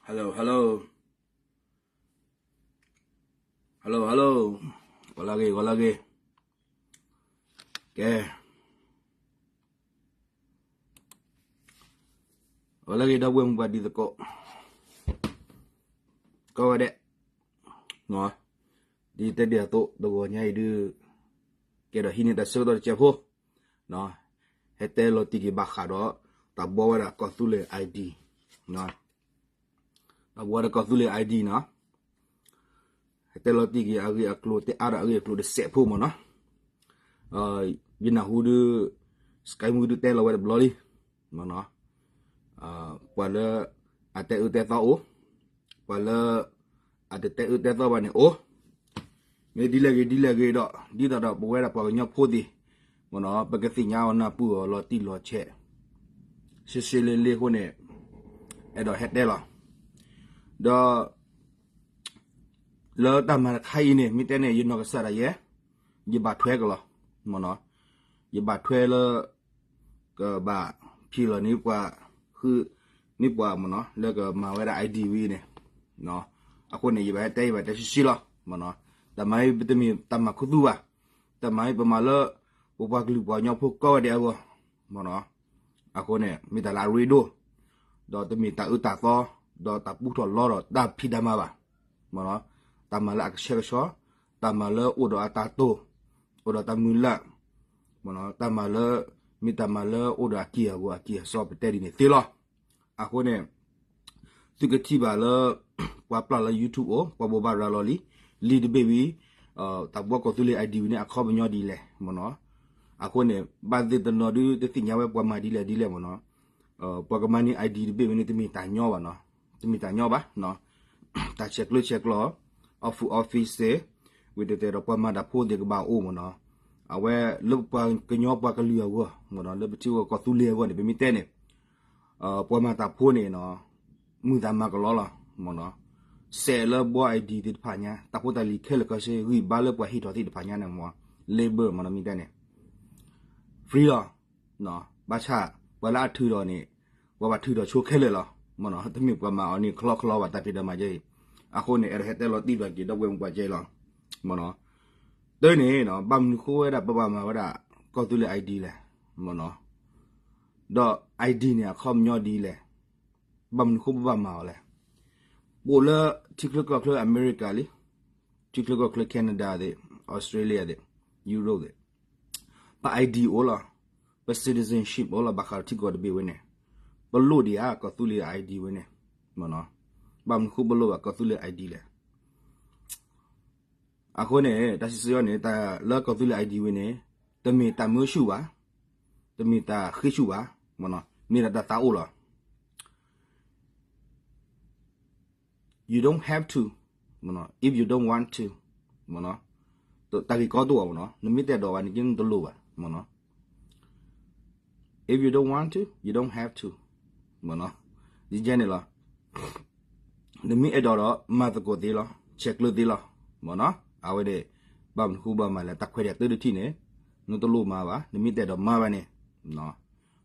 Hello, hello. Hello, hello. ဂီၤလၢဂ့ၤ, ဂီၤလၢဂ့ၤ. ကဲ, ဂီၤလၢဂ့ၤ ဒီပုၢ်ဝဲၢ်မုၣ်ပှၤဒ်သကိး ကိးဂၤဒဲး, ဒ်တဲဒ်အသိး တဂီၤညါအံၤဒုး ကဲဒီးဟံးန့ၢ်တၢ်ဆၢကတီၢ်တစဲးဖိ ဟဲတဲလီၤတံၢ်က့ၤဘၣ်ဃးဒီး တၢ်ဘှီဝဲဒၣ်ကီၢ်သူလ့ၤ I D, တၢ်ဘှီဝဲဒၣ်ကီၢ်သူလ့ၤ I D နီၤ, ဟဲတဲလီၤတံၢ်က့ၤအဂ့ၢ်အကျိၤ တဲအါဒီးအဂ့ၢ်အကျိၤတစဲးဖိမ့ၢ်နီၤ. ယနၢ်ဟူဒုး Sky Moo ဒုးတဲလီၤဝဲတဘျီလံ မ့ၢ်နီၤ, ပှၤလၢအတဲအၢတဲသီအိၣ်, ပှၤလၢအတတဲအၢတဲသီဘၣ်န့ၣ်အိၣ်, မ့ၢ်ဒ်လဲၣ်ဂ့ၤဒ်လဲၣ်ဂ့ၤဒီး ဒ်သိးဒီးပဝဲဒၣ်ပှၤကညီဖိသ့ၣ် မ့ၢ်နီၤ ပကသ့ၣ်ညါအီၤနၢ်ပၢၢ်အီၤလီၤတံၢ်လီၤဆဲး ရှဲရှဲလ့လ့အဃိန့ၣ် အဲၣ်ဒိးဟဲတဲလီၤ. ဒီး လၢတၢ်မၤတခါအံၤန့ၣ် မ့ၢ်တဲန့ၣ် ယနီၢ်ကစၢ်ဒၣ်ယဲ ယဘၣ်ထွဲကလီၤ မ့ၢ်နီၤ, ယဘၣ်ထွဲလၢ ကဘၣ်ဖံးလီၤန့ၢ်ပှၤ ဃုန့ၢ်ပှၤမ့ၢ်နီၤ လၢကမၤဝဲဒၣ် I D ဝံၤန့ၣ်, အဃိန့ၣ် ယဘၣ်ဟဲတဲ ယဘၣ်တဲရှဲရှဲလီၤ မ့ၢ်နီၤ. တၢ်မၤအံၤပတမ့ၢ်တၢ်မၤခူသူၣ်ဘၣ်, တၢ်မၤအံၤပမၤလၢ ပပှၤကလုာ်ပှၤကညီဖိကိးဂၤဒဲးအဂီၢ် မ့ၢ်နီၤ. အဃိန့ၣ် မ့ၢ်တၢ်လၢအရ့ဒိၣ်, ဒီးတမ့ၢ်တၢ်အၢတၢ်သီ ဒီးတၢ်ပူထီၣ်လီထီၣ်တၢ်ဖံးတၢ်မၤဘၣ်, မ့ၢ်နီၤ. တၢ်မၤလၢအကဆှဲကဆှီ, တၢ်မၤလၢအိၣ်ဒီးအတၢ်တိာ်, အိၣ်ဒီးတၢ်မုၢ်လၢ်, မ့ၢ်နီၤ. တၢ်မၤလၢ မ့ၢ်တၢ်မၤလၢအိၣ်ဒီးအက့ၢ်အဂီၤအက့ၢ်အစီ ပတဲဒ်န့ၣ်သ့လီၤ. အဃိန့ၣ် သုကထံၣ်ဘၣ်လၢ ပှၤပျၢ်လၢ YouTube အိၣ် ပှၤဘိးဘၣ်ရၤလီၤလံ, လံာ်တဘ့ၣ်ဝံၤ တၢ်ဘှီကီၢ်သူလ့ၤ I D ဝံၤန့ၣ် အခီပညီဒ်လဲၣ် မ့ၢ်နီၤ. အဃိန့ၣ် ဘၣ်သ့ၣ်တနီၤဒုး တသ့ၣ်ညါဝဲပှၤမၤဒ်လဲၣ်ဒ်လဲၣ် မ့ၢ်နီၤ. ပှၤကမၤန့ၢ် I D တဘ့ၣ်ဝံၤန့ၣ် တမ့ၢ်တၢ်ညီဘၣ်နီၤ, တမ့ၢ်တၢ်ညီဘၣ်. တၢ်ဆဲးကျၢဆဲးကျိး office office သ့ၣ် ဝံၤတဲတဲဒီးပှၤမၤတၢ်ဖိသ့ၣ်ကဘၣ်အိၣ် မ့ၢ်နီၤ. အဝဲလၢပှၤကညီပှၤကလုာ်အဂီၢ် မ့ၢ်နီၤ, လၢပထံကီၢ်သူလ့ၤအဂီၢ်န့ၣ် ပမ့ၢ်တဲန့ၣ် ပှၤမၤတၢ်ဖိန့ၣ်နီၤ မုာ်သးမၤကလီလီၤ မ့ၢ်နီၤ. စဲးလၢဘှီ I D သ့ၣ်တဖၣ်ညါ တၢ်ဖိတၢ်လံၤခဲလၢာ်ခဲဆ့ ဂံၢ်ဘါလၢပှၤဟ့ၣ်ထီၣ်သ့ၣ်တဖၣ်ညါန့ၣ်မ့ၢ် labor မ့ၢ်နီၤ မ့ၢ်တဲန့ၣ် free လီၤ. ဘၣ်ဆၣ် ပှၤလၢအထုးထီၣ်န့ၣ် ပှၤဘၣ်ထုးထီၣ်ဆိခဲလၢာ်လီၤ မ့ၢ်နီၤ. တမ့ၢ်ပှၤမၤအီၤန့ၣ် ချီချီဘၣ် တၢ်ဖံးတၢ်မၤကဲအံၤ. အဃိန့ၣ် အဲၣ်ဒိးဟဲတဲလီၤတံၢ်ဘၣ်က့ၤ ဒီပုၢ်ဝဲၢ်မုၣ်ပှၢ်ကဲအံၤလီၤ မ့ၢ်နီၤ. တၢ်န့ၣ် ဘၣ်မနုၤဃိဝဲဒၣ် ပဘၣ်မၤဝဲဒၣ် ကီၢ်သူလ့ၤ I D လဲၣ် မ့ၢ်နီၤ. ဒီး I D န့ၣ် အခီပညီဒ်လဲၣ်, ဘၣ်မနုၤဃိပဘၣ်မၤအီၤလဲၣ်. ပအိၣ်လၢထံချၢကီၢ်ချၢ အမဲရကၤလံ, ထံချၢကီၢ်ချၢ Canada သ့ၣ်, Australia သ့ၣ်, Europe သ့ၣ်, ပ I D အိၣ်လီၤ, ပ citizenship အိၣ်လီၤ ဘၣ်ဃးဒီးထံကီၢ်တဘ့ၣ်ဝဲန့ၣ်, ပလိၣ်ဒံးဧါ ကီၢ်သူလ့ၤ I D ဝဲန့ၣ်, မ့ၢ်နီၤ. ဘၣ်မနုၤဃိပလိၣ်ဘၣ်ကီၢ်သူလ့ၤ I D လဲၣ်. အဃိန့ၣ် တၢ်စံးဆၢအီၤန့ၣ် တၢ်လၢကီၢ်သူလ့ၤ I D ဝဲန့ၣ် တမ့ၢ်တၢ်မၢဆူၣ်ဘၣ်, တမ့ၢ်တၢ်ဃ့ဆူၣ်ဘၣ်, မ့ၢ်ဒီးတၢ်သးအိၣ်လီၤ. You don't have to, if you don't want to, တၢ်ဂ့ၢ်ကီတအိၣ်ဘၣ်မ့ၢ်နီၤ, နမ့ၢ်တအဲၣ်ဒိးဘၣ်န့ၣ် နတလိၣ်ဘၣ်မ့ၢ်နီၤ. If you don't want to, you don't have to, မ့ၢ်နီၤ. ဒ်န့ၣ်လီၤ. နမ့ၢ်အဲၣ်ဒိးဒီး မၤသကိးသ့လီၤ, ဆဲးကျၢသ့လီၤ, မ့ၢ်နီၤ. အဝဲန့ၣ် ဘၣ်မနုၤဃိဘၣ်မၤလဲၣ်, တၢ်ခွဲးတၢ်ယာ်တထံၣ်န့ၣ် နတလိၣ်မၤဘၣ်, နမ့ၢ်တအဲၣ်ဒိးမၤဘၣ်န့ၣ်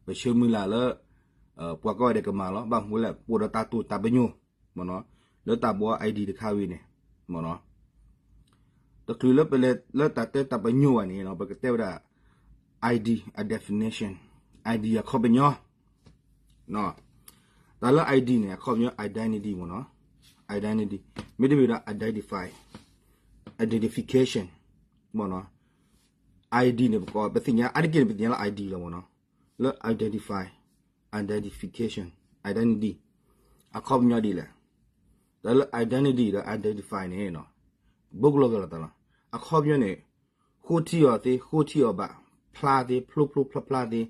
ပဆၢမုၢ်လၢ်လၢ ပှၤကိးဂၤဒဲးကမၤလီၤ. ဘၣ်မနုၤလဲၣ်, ပအိၣ်ဒီးတၢ်တိာ်တၢ်ပညိၣ် မ့ၢ်နီၤ, လၢတၢ်ဘှီ I D တခါဝံၤန့ၣ် မ့ၢ်နီၤ, တချုးလၢပလဲၤလၢတၢ်တဲတၢ်ပညိၣ်ဘၣ်န့ၣ် ပကတဲဝဲဒၣ် I D အ definition, I D အခီပညီ, တၢ်လၢ I D န့ၣ် အခီပညီ identity မ့ၢ်နီၤ, identity မ့တမ့ၢ်ဒီး identify, identification မ့ၢ်နီၤ. I D န့ၣ် ပကိး ပသ့ၣ်ညါ အါတက့ၢ်န့ၣ် ပသ့ၣ်ညါလၢ I D လီၤမ့ၢ်နီၤ, လၢ identify, identification, identity အခီပညီဒ်လဲၣ်. တၢ်လၢ identity ဒီး identify န့ၣ် ဘိကလီၤကလီၤတၢ်လီၤ. အခီပညီန့ၣ် ဃိထံအီၤသ့ ဃိထံအီၤဘၣ် ဖျါသ့ ဖျိဖျိဖျါဖျါသ့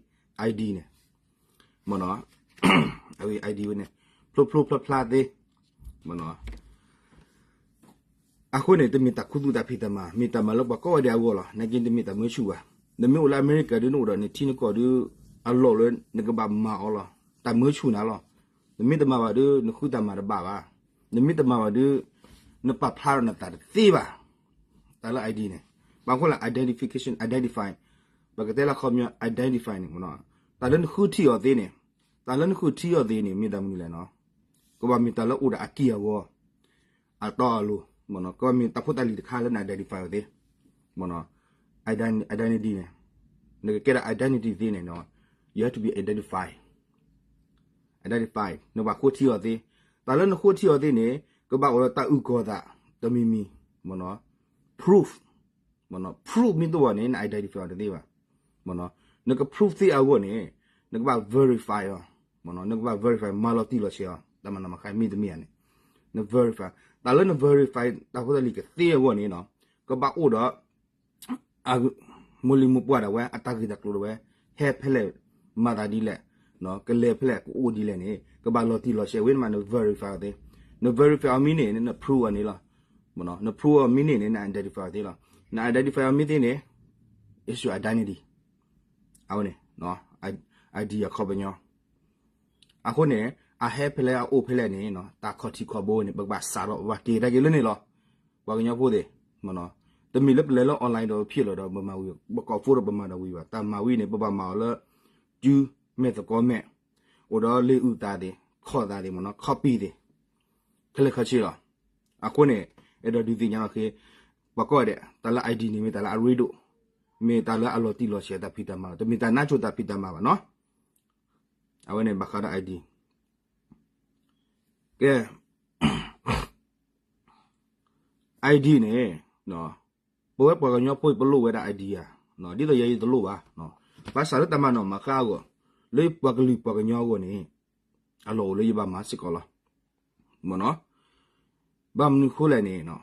I D န့ၣ် မ့ၢ်နီၤ, အဝဲ I D ဝဲန့ၣ် ဖျိဖျိဖျါဖျါသ့ မ့ၢ်နီၤ. အဃိန့ၣ် တမ့ၢ်တၢ်ခူသူၣ်တၢ်ဖံးတၢ်မၤ, မ့ၢ်တၢ်မၤလၢပှၤကိးဂၤဒဲးအဂီၢ်လီၤ. နာ်က့တမ့ၢ်တၢ်မၢဆူၣ်ဘၣ်. နမ့ၢ်အိၣ်လၢအမဲရကၤဒုး နအိၣ်ဒီးနထံနကီၢ်ဒုး အလီၢ်လၢနကဘၣ်မၤအီၤလီၤ. တၢ်မၢဆူၣ်နၤလီၤ. နမ့ၢ်တမၤဘၣ်ဒုး နဃုတၢ်မၤတဘၣ်ဘၣ်. နမ့ၢ်တမၤဘၣ်ဒုး နပာ်ဖျါထီၣ်နသးတသ့ဘၣ်. တၢ်လၢ I D န့ၣ် ဘၣ်ဃိလၢ identification, identify, ပကတဲလၢအခီပညီ identify န့ၣ် တၢ်လၢနဃုထံၣ်အီၤသ့န့ၣ်, တၢ်လၢနဃုထံၣ်အီၤသ့န့ၣ် မ့ၢ်တၢ်မနုၤလဲၣ်နီၤ. ကဘၣ်မ့ၢ်တၢ်လၢအိၣ်ဒီးအက့ၢ်အဂီၤ အတီအလိၤ, မ့ၢ်နီၤ, ကဘၣ်မ့ၢ်တၢ်ဖိတၢ်လံၤတခါလၢန identify အီၤသ့, မ့ၢ်နီၤ, identity န့ၣ်, နကကဲဒၣ် identity သ့န့ၣ်နီၤ, you have to be identify, identify နဘၣ်ဃိထံအီၤသ့, တၢ်လၢနဃိထံအီၤသ့န့ၣ် ကဘၣ်အိၣ်ဒီးတၢ်အုၣ်ကီၤသး တမံၤမံၤ, မ့ၢ်နီၤ, proof, မ့ၢ်နီၤ, proof မ့ၢ်တအိၣ်န့ၣ် န identify အီၤတသ့ဘၣ်, မ့ၢ်နီၤ, နက proof သ့အဂီၢ်န့ၣ် နကဘၣ် verify အီၤ, မ့ၢ်နီၤ, နကဘၣ် verify မၤလီၤတံၢ်လီၤဆဲးအီၤ တၢ်မၤနီၣ်မၤဃါမ့ၢ်တမ့ၢ်ဧါန့ၣ်, န verify, တၢ်လၢန verify တၢ်ဖိတၢ်လံၤကသ့အဂီၢ်န့ၣ်နီၤ, ကဘၣ်အိၣ်ဒီး အ မိၢ်လံၤမိၢ်ပှၢ်ဒၣ်ဝဲ အတၢ်ဂ့ၢ်တၢ်ကျိၤဒၣ်ဝဲ ဟဲဖဲလဲၣ် မၤသးဒ်လဲၣ်, ကလဲၤဖဲလဲၣ် ကအိၣ်ဒ်လဲၣ်န့ၣ် ကဘၣ်လီၤတံၢ်လီၤဆဲးဝဲန့ၣ်မး န verify အီၤသ့, န verify အီၤမ့ၢ်န့ၢ်န့ၣ် န proof အီၤန့ၣ်လီၤ, န proof အီၤမ့ၢ်န့ၢ်န့ၣ် န identify အီၤသ့လီၤ, န identify အီၤမ့ၢ်သ့န့ၣ် is your identity, အဝဲန့ၣ် ID အခီပညီ အဃိန့ၣ် အဟဲဖဲလဲၣ် အအိၣ်ဖဲလဲၣ်န့ၣ် တၢ်ခီၣ်ထံးခီၣ်ဘိန့ၣ် ပကဘၣ်စးထီၣ် ပဘၣ်က့ၤတၢ်က့ၤလၢန့ၣ်လီၤ. ပှၤကညီဖိသ့ၣ်, တမ့ၢ်လၢပလဲၤလၢ online ဒီးဖံးလီၤဒီးပမၤဝံၤ, ပကိး phone ဒီးပမၤဒီးဝံၤဘၣ်. တၢ်မၤဝံၤန့ၣ် ပဘၣ်မၤအီၤလၢ စုမဲာ်သကိးမဲာ်, အိၣ်ဒီးလံာ်အုၣ်သးသ့ၣ်, ခီၣ်သးသ့ၣ်မ့ၢ်နီၤ, copy သ့ၣ်, ခဲလၢာ်ခဲဆ့လီၤ. အဃိန့ၣ် အဲၣ်ဒိးဒုးသ့ၣ်ညါလီၤဃ့ ပှၤကိးဂၤဒဲး တၢ်လၢ ID န့ၣ် မ့ၢ်တၢ်လၢအရ့ဒိၣ်, မ့ၢ်တၢ်လၢအလီၤတံၢ်လီၤဆဲးတၢ်ဖံးတၢ်မၤ, တမ့ၢ်တၢ်နါစိၤတၢ်ဖံးတၢ်မၤဘၣ်နီၤ. အဝဲန့ၣ်ဘၣ်ဃးဒီး ID ကဲ ID န့ၣ် ပဝဲပှၤကညီဖိအံၤ ပလိၣ်ဝဲဒၣ် ID ဧါ, ဒ်သိးယၤယတလိၣ်ဘၣ်. ဘၣ်ဆၣ်လၢတၢ်မၤနီၣ်မၤဃါအဂီၢ်, လၢပှၤကလုာ်ပှၤကညီအဂီၢ်န့ၣ် အလီၢ်အိၣ်လၢယဘၣ်မၤစ့ၢ်ကီးလီၤ. မ့ၢ်နီၤ, ဘၣ်မနုၤဃိလဲၣ်န့ၣ်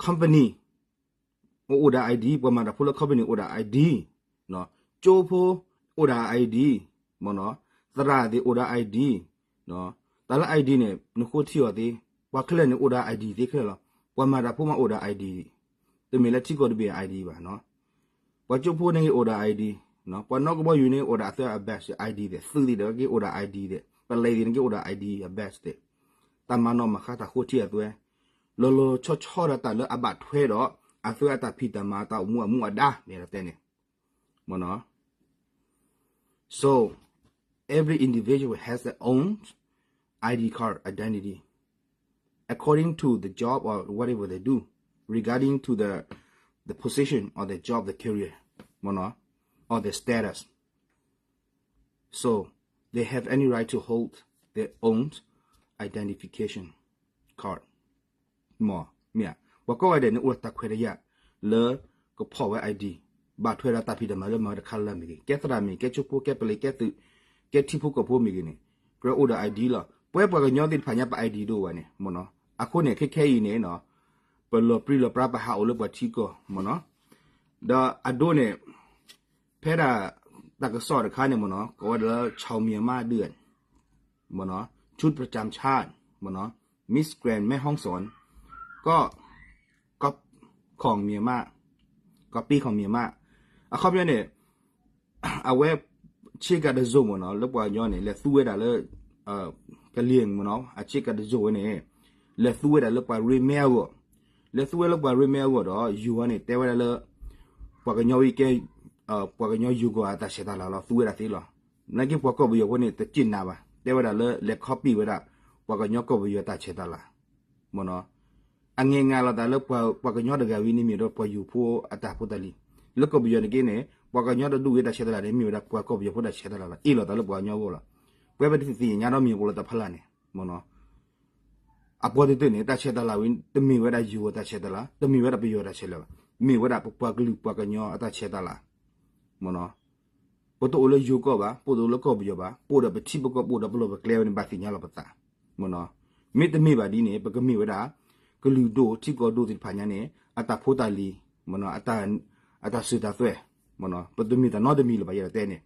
company အိၣ်ဒီး ID, ပှၤမၤတၢ်ဖိလၢ company အိၣ်ဒီး ID, ကၠိဖိအိၣ်ဒီး ID, မ့ၢ်နီၤ, သရၣ်သ့ၣ်အိၣ်ဒီး ID, တၢ်လၢ ID န့ၣ် နဃိထံအီၤသ့, ပှၤခဲလၢာ်န့ၣ်အိၣ်ဒီး ID သ့ခဲလၢာ်လီၤ. ပှၤမၤတၢ်ဖိမးအိၣ်ဒီး ID, တမ့ၢ်လၢထံကီၢ်တဘ့ၣ် ID ဘၣ်နီၤ. ပှၤကၠိဖိန့ၣ်ဂ့ၤအိၣ်ဒီး ID, ပှၤနီၢ်ကဘီယူၤန့ၣ်အိၣ်ဒီးအသုအ badge ID သ့ၣ်, သုးသ့ၣ်ဒီးက့ၤအိၣ်ဒီး ID သ့ၣ်, ပလဲၤသ့ၣ်န့ၣ်က့ၤအိၣ်ဒီး ID အ badge သ့ၣ်. တၢ်မၤနီၣ်မၤဃါတၢ်ဃိထံအသွဲ လီၤလီၤဆီဆီဒၣ်တၢ်လၢအဘၣ်ထွဲဒီး အသုအတၢ်ဖံးတၢ်မၤ တၢ်အိၣ်မူအမူအဒါ မ့ၢ်တဲန့ၣ်, မ့ၢ်နီၤ. So every individual has their own ID card, identity, according to the job or whatever they do, regarding to the the position or the job, the career, မ့ၢ်နီၤ, or the status. So they have any right to hold their own identification card. မ့ၢ်မ့ၢ်ဧါ, ပှၤကိးဂၤဒဲးန့ၣ်အိၣ်ဒီးတၢ်ခွဲးတၢ်ယာ်လၢကဖီၣ်ဝဲ ID, ဘၣ်ထွဲဒီးတၢ်ဖံးတၢ်မၤလၢမၤဝဲတခါလၢ်လၢ်မ့ၢ်ဂ့ၤ, ကဲသရၣ်မ့ၢ်ဂ့ၤ, ကဲကၠိဖိ ကဲပလံး ကဲသုး, ကဲထံဖိကီၢ်ဖိမ့ၢ်ဂ့ၤန့ၣ် ကြၢးအိၣ်ဒီး ID လီၤ. ပဝဲပှၤကညီသ့ၣ်တဖၣ်ညါပ ID တအိၣ်ဘၣ်န့ၣ် မ့ၢ်နီၤ, အဃိန့ၣ် ခဲခဲအံၤန့ၣ် ပလီၤပြံလီၤပြါ ပဟးအိၣ်လၢပှၤထံကီၢ် မ့ၢ်နီၤ, ဒီးအဒိန့ၣ် ဖဲဒၣ်တၢ်ကစီၣ်တခါန့ၣ် မ့ၢ်နီၤ, ကိးဝဲဒၣ်လၢ ชาวเมียนมาเดือน, မ့ၢ်နီၤ, ชุดประจำชาติ, မ့ၢ်နီၤ, Miss Grand แม่ฮ่องสอน, ကီၢ် ของเมียนมา, ကီၢ်ပံၤ ของเมียนมา, အခီပညီန့ၣ် အဝဲ ဆ့ကၤတစိၤ မ့ၢ်နီၤ, လၢပှၤကညီန့ၣ် လဲၤသူဝဲဒၣ်လၢ ကလံၤ မ့ၢ်နီၤ, အဆ့ကၤတစိၤဝဲန့ၣ် လဲၤသူဝဲဒၣ်လၢပှၤရ့မဲအဂီၢ်, လဲၤသူဝဲလၢပှၤရ့မဲအဂီၢ်ဒီး ယိၤဝဲန့ၣ် တဲဝဲဒၣ်လၢ ပှၤကညီဝံၤကဲ ပှၤကညီယိၤကီၢ်အတၢ်ဆဲးတၢ်လၤလီၤ သူဝဲဒၣ်သ့လီၤ. နာ်က့ပှၤကီၢ်ပယီၤဖိန့ၣ် တစူၢ်နာ်ဘၣ်, တဲဝဲဒၣ်လၢလဲၤ copy ဝဲဒၣ် ပှၤကညီကီၢ်ပယီၤတၢ်ဆဲးတၢ်လၤ, မ့ၢ်နီၤ, အငဲၤငၤလီၤသးလၢပှၤကညီတဂၤဝံၤန့ၣ် မ့ၢ်ဒီးပှၤယိၤဖိအတၢ်ဖိတၢ်လံၤ, လၢကီၢ်ပယီၤန့ၣ်က့န့ၣ် ပှၤကညီတဒူၣ်ဝဲတၢ်ဆဲးတၢ်လၤန့ၣ် မ့ၢ်ဝဲဒၣ်ပှၤကီၢ်ပယီၤဖိတၢ်ဆဲးတၢ်လၤလီၤ, အ့ၣ်လိာ်သးလၢပှၤကညီအဂီၢ်လီၤ. ပဝဲပတသ့ၣ်ညါဒီးမ့ၢ်ပှၤလၢတၢ်ဖီလာ်န့ၣ် မ့ၢ်နီၤ, အပှၤတတၢၢ်န့ၣ် တၢ်ဆဲးတၢ်လၤဝံၤ တမ့ၢ်ဝဲဒၣ်ယိၤအတၢ်ဆဲးတၢ်လၤ, တမ့ၢ်ဝဲဒၣ်ပယီၤတၢ်ဆဲးတၢ်လၤဘၣ်, မ့ၢ်ဝဲဒၣ်ပပှၤကလုာ်ပှၤကညီအတၢ်ဆဲးတၢ်လၤ, မ့ၢ်နီၤ, ပတအိၣ်လၢယိၤကီၢ်ဘၣ်, ပတအိၣ်လၢကီၢ်ပယီၤဘၣ်, ပအိၣ်ဒီးပထံပကီၢ် ပအိၣ်ဒီးပလီၢ်ပကျဲဝဲန့ၣ် ဘၣ်သ့ၣ်ညါလီၤပသး, မ့ၢ်နီၤ, မ့တမ့ၢ်ဘၣ်ဒ်န့ၣ် ပကမ့ၢ်ဝဲဒၣ် ကလုာ်ဒိၣ်ထံကီၢ်ဒိၣ်သ့ၣ်တဖၣ်ညါန့ၣ် အတၢ်ဖိတၢ်လံၤ, မ့ၢ်နီၤ, အတၢ်စူၢ်တၢ်သွဲၣ်, မ့ၢ်နီၤ, ပတမ့ၢ်တၢ်နီတမံၤလၢၤဘၣ် ယဲဒၣ်တဲန့ၣ်,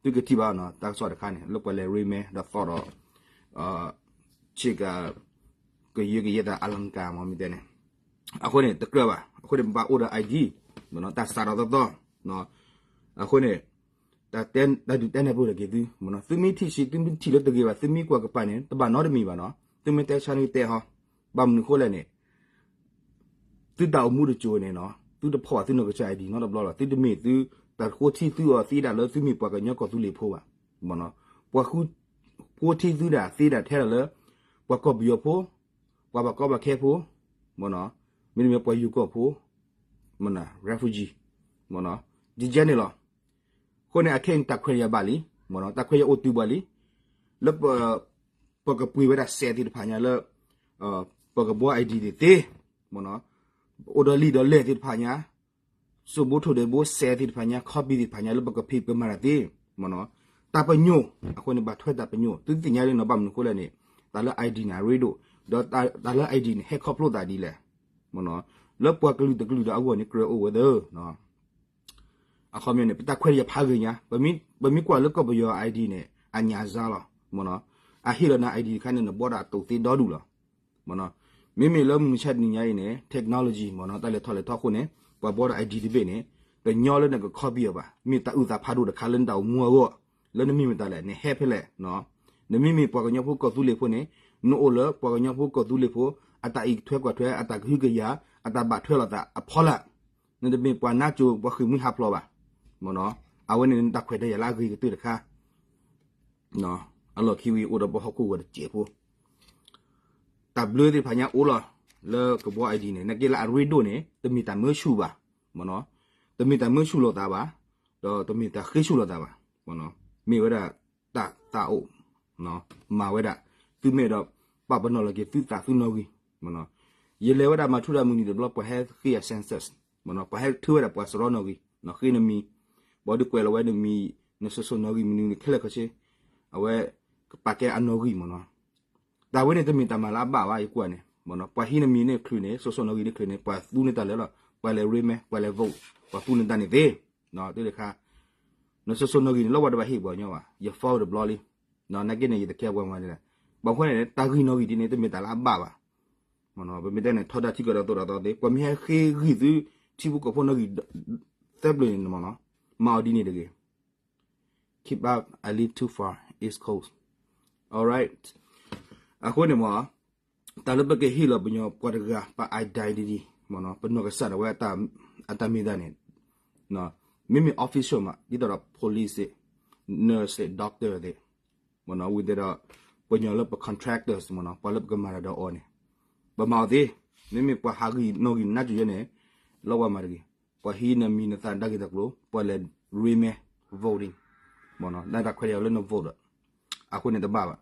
သုကထံၣ်ဘၣ်နီၤ တၢ်ကစီၣ်တခါန့ၣ် လၢပှၤလဲၤရ့မဲဒီးသီၣ်ဒီး ဆ့ကၤ ကယၢကယဲၢ်တၢ်အလၤကၤမ့ၢ်မ့ၢ်တဲန့ၣ်, အဃိန့ၣ် တကြၢးဘၣ်, အဃိန့ၣ် ပဘၣ်အိၣ်ဒီး ID, တၢ်စးထီၣ်သီသီ, အဃိန့ၣ် တၢ်ဒုးတဲနဲၣ်ပၢၢ်လိာ်က့ၤသု, သုမ့ၢ်ထံၣ်ဆံး သုမ့ၢ်ထံၣ်လၢတဂ့ၤဘၣ် သုမ့ၢ်ကွၢ်ကပၤန့ၣ် တဘၣ်နီတမံၤဘၣ်နီၤ, သုမ့ၢ်တဲဆါန့ၣ်တဲဟီ, ဘၣ်မနုၤဃိလဲၣ်န့ၣ် သုတၢ်အိၣ်မူတစိၤန့ၣ်နီၤ သုတဖီၣ်ဘၣ်သုနီၢ်ကစၢ် ID နီတဘျီလီၤ, သုတမ့ၢ်သု တၢ်ဃိထံသုအီၤသ့ဒၣ်လၢသုမ့ၢ်ပှၤကညီကီၢ်သူလ့ၤဖိဘၣ်, ပှၤဃိထံသုဒၣ်သ့ဒၣ်ထဲဒၣ်လၢ ပှၤကီၢ်ပယီၤဖိ, ပှၤဘၣ်ကီဘၣ်ခဲဖိ, မ့တမ့ၢ်ပှၤယိၤကီၢ်ဖိ, refugee, ဒ်န့ၣ်လီၤ. အဃိန့ၣ် အခဲအံၤန့ၣ် တၢ်ခွဲးတၢ်ယာ်ဘၣ်လံ, တၢ်ခွဲးတၢ်ယာ်အိၣ်တုၤဘၣ်လံ, လၢ ပကပှ့ၤဝဲဒၣ်စဲးသ့ၣ်တဖၣ်ညါလၢ ပကဘှီ I D သ့သ့, အိၣ်ဒီးလံာ်ဒီးလဲၢ်သ့ၣ်တဖၣ်ညါ, စိၣ်ဘိထိၣ်ဒဲးဘိ စဲးသ့ၣ်တဖၣ်ညါ copy သ့ၣ်တဖၣ်ညါလၢပကဖံးပကမၤတၢ်သ့, တၢ်ပညိၣ်, အဃိန့ၣ် ဘၣ်ထွဲတၢ်ပညိၣ် သုသ့ၣ်ညါလံနီၤ ဘၣ်မနုၤအဃိလဲၣ်န့ၣ်, တၢ်လၢ I D န့ၣ် အရ့ဒိၣ်, ဒီးတၢ်လၢ I D န့ၣ် ဟဲခီဖျိသးဒ်လဲၣ်, လၢပှၤကလုာ်တကလုာ်ဒီးအဂီၢ်န့ၣ် ကြၢးအိၣ်ဝဲသ့ အခီပညီန့ၣ် ပတၢ်ခွဲးတၢ်ယာ်ဖးဂ့ၤညါ, ပမ့ၢ်ကွၢ်လၢကီၢ်ပယီၤ I D န့ၣ် အညၣ်စါလီၤ, အဟ့ၣ်လီၤနၤ I D တခါန့ၣ် နဘှီဒီးအတိၢ်သ့ဒီဒူၣ်လီၤ. မ့မ့ၢ်လၢမုၢ်မဆါတနံၤညါအံၤန့ၣ် technology မ့ၢ်နီၤ တၢ်လဲၤထီၣ်လဲၤထီအဃိန့ၣ် ပှၤဘှီဒီး I D တဘ့ၣ်န့ၣ် တညီလၢနက copy အီၤဘၣ်, မ့ၢ်တၢ်အုၣ်သးဖးဒိၣ်တခါလၢနတၢ်အိၣ်မူအဂီၢ်, လၢနမ့ၢ်မတၤလဲၣ် နဟဲဖဲလဲၣ်, နမ့မ့ၢ်ပှၤကညီဖိကီၢ်သူလ့ၤဖိန့ၣ် နအိၣ်လၢပှၤကညီဖိကီၢ်သူလ့ၤဖိ အတၢ်အံးထွဲကွၢ်ထွဲ အတၢ်ကဟုကယာ် အတၢ်ဘၣ်ထွဲလိာ်သးအဖီလာ်, နတမ့ၢ်ပှၤနါစိၤပှၤဃ့ၢ်မှံဟးဖျိးဘၣ်, အဝဲန့ၣ်နတၢ်ခွဲးတၢ်ယာ်လၢအဂ့ၤကတၢၢ်တခါ အလီၢ်ခံဝံၤအိၣ်ဒီးပဟီၣ်ခိၣ်ဂီၤတစဲးဖိ, တၢ်ဘျၢသ့ၣ်တဖၣ်ညါအိၣ်လီၤ, လၢကဘှီ I D န့ၣ် နာ်က့လၢအရ့ဒိၣ်န့ၣ် တမ့ၢ်တၢ်မၢဆူၣ်ဘၣ်, တမ့ၢ်တၢ်မၢဆူၣ်လိာ်သးဘၣ်, ဒီးတမ့ၢ်တၢ်ဃ့ဆူၣ်လိာ်သးဘၣ်, မ့ၢ်ဝဲဒၣ်တၢ်သးအိၣ်, မၤဝဲဒၣ်, သုမ့ၢ်ဒီး ပာ်ပနီၣ်လီၤက့ၤသုသးသုနီၣ်ဂံၢ်, ယလဲၤဝဲဒၣ်မၤထူတၢ်မုၢ်နံၤတဘျီ ပှၤဟဲဃ့ယၤ census, ပှၤဟဲထုဝဲဒၣ်ပှၤစရီနီၣ်ဂံၢ်, ဃ့နမံၤ, ဘၣ်ဒုးကွဲးလီၤဝဲနမံၤ, နစိၤစိၤနီၣ်ဂံၢ်မနုၤန့ၣ်ခဲလၢာ်ခဲဆ့, အဝဲ ကပာ်ကဲအနီၣ်ဂံၢ်မ့ၢ်နီၤ, တၢ်ဝဲန့ၣ်တမ့ၢ်တၢ်မၤလၢအဘၣ်ဘၣ် ယကွၢ်န့ၣ်, ပှၤဟံးနမံၤန့ၣ်ချုးန့ၣ် စိၤစိၤနီၣ်ဂံၢ်န့ၣ်ချုးန့ၣ် ပှၤသူနတၢ်လၢာ်လီၤ, ပှၤလဲၤရ့မဲ, ပှၤလဲၤ vote, ပှၤသူနတၢ်န့ၣ်သ့, တၢ်တခါ နစိၤစိၤနီၣ်ဂံၢ်န့ၣ် လၢဝဲတဘၣ်ဟ့ၣ်ပှၤကညီဘၣ်, ယ fault တဘျီလံ, နာ်က့န့ၣ် ယတခဲပှၤမၤန့ၣ်, ဘၣ်ဃိန့ၣ် တၢ်ဂံၢ်နီၣ်ဂံၢ်ဒ်န့ၣ် တမ့ၢ်တၢ်လၢအဘၣ်ဘၣ်, ပမ့ၢ်တဲန့ၣ် ထီဒါထံကီၢ်ဒီးသိၣ်ဒီးသီသ့, ပှၤမ့ၢ်ဟဲဃ့ဂံၢ်သု ထံဖိကီၢ်ဖိနီၣ်ဂံၢ် သၢပျၢၤန့ၣ်မ့ၢ်နီၤ, မၤအီၤဒ်န့ၣ်တဂ့ၤ keep up a little too far, East Coast, alright, အဃိန့ၣ်မ့ၢ် တၢ်လၢပကဟ့ၣ်လီၤပညီပှၤတဂၤ ပ identity မ့ၢ်နီၤ, ပနီၢ်ကစၢ်ဒၣ်ဝဲ အတၢ်မ့ၢ်တၢ်န့ၣ်, မ့မ့ၢ် official မး ဒ်သိးဒီး police သ့ၣ်, nurse သ့ၣ် doctor သ့ၣ်, မ့ၢ်နီၤ, ဝံၤသ့ၣ်ဒီး ပညီလၢပ contractors မ့ၢ်နီၤ, ပှၤလၢပကမၤတၢ်ဒီးအီၤန့ၣ်, ပမၤအီၤသ့, မ့မ့ၢ်ပှၤဟးဂံၢ်နီၣ်ဂံၢ်နါစိၤယဲန့ၣ်, လီၤဝဲမၤတဂ့ၤ, ပှၤဟံးနမံၤနသးတၢ်ဂ့ၢ်တၢ်ကျိၤ, ပှၤလဲၤရ့မဲ, voting, မ့ၢ်နီၤ, လၢတၢ်ခွဲးတၢ်ယာ်လၢန vote ဒီး, အဃိန့ၣ်တဘၣ်ဘၣ်,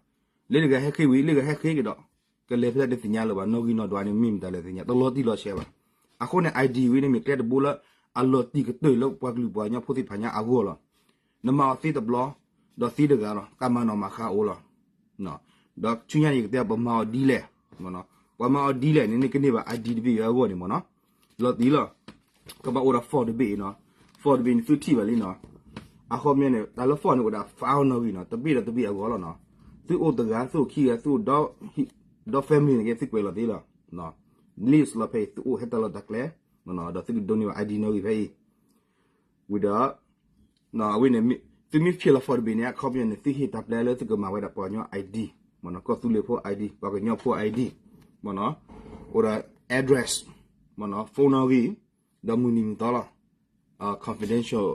လၢတဂၤဟဲဃ့ဝံၤ လၢတဂၤဟဲဃ့ကဒီး, ကလဲၤဖဲလဲၣ်တသ့ၣ်ညါလၢၤဘၣ်, နီၣ်ဂံၢ်နီၣ်ဒွးန့ၣ် မ့ၢ်မတၤလဲၣ်သ့ၣ်ညါ တလီၤတံၢ်လီၤဆဲးဘၣ်, အဃိန့ၣ် ID ဝဲန့ၣ်မ့ၢ်ကျဲတဘိလၢ အလီၤတံၢ်ကတၢၢ်လၢပှၤကလုာ်ပှၤကညီဖိသ့ၣ်တဖၣ်ညါအဂီၢ်လီၤ, နမၤအီၤသ့တဘျီ, ဒီးသ့တဂၤလီၤ, တၢ်မၤနီၣ်မၤဃါအိၣ်လီၤ, ဒီးဆူညါန့ၣ် ယကတဲပမၤအီၤဒ်လဲၣ်, ပှၤမၤအီၤဒ်လဲၣ်န့ၣ် နကန့ၢ်ဘၣ် ID တဘ့ၣ်အဂီၢ်န့ၣ်မ့ၢ်နီၤ, လီၤတံၢ်လီၤ, ကဘၣ်အိၣ်ဒီး form တဘ့ၣ်အံၤနီၤ, form တဘ့ၣ်န့ၣ်သုထံၣ်ဘၣ်လံနီၤ, အခီပညီန့ၣ် တၢ်လၢ form န့ၣ်အိၣ်ဒၣ် file နီၣ်ဂံၢ်နီၤ, တဘ့ၣ်ဒီးတဘ့ၣ်အဂီၢ်လီၤနီၤ, သုအိၣ်တဂၤ သုအိၣ်ခံဂၤ သုအိၣ်ဒီ ဒီ family န့ၣ်က့ သုကွဲးလီၤသ့လီၤ, list လီၤဖဲအံၤ သုအိၣ်ဟဲတၢ်လီၢ်တၢ်ကျဲ, ဒီးသုကဒိးန့ၢ်ဘၣ် ID နီၣ်ဂံၢ်ဖဲအံၤ, ဝံၤဒီး အဝဲန့ၣ် သုမ့ၢ် fill လီၤ form တဘ့ၣ်န့ၣ် အခီပညီန့ၣ် သုဟ့ၣ်တၢ်ပျဲလၢသုကမၤဝဲဒၣ်ပှၤကညီ ID, မ့ၢ်နီၤ, ကီၢ်သူလ့ၤဖိ ID, ပှၤကညီဖိ ID, မ့ၢ်နီၤ, အိၣ်ဒီး address, မ့ၢ်နီၤ, phone နီၣ်ဂံၢ်, ဒီးမုၢ်နံၤမုၢ်သီလီၤ, confidential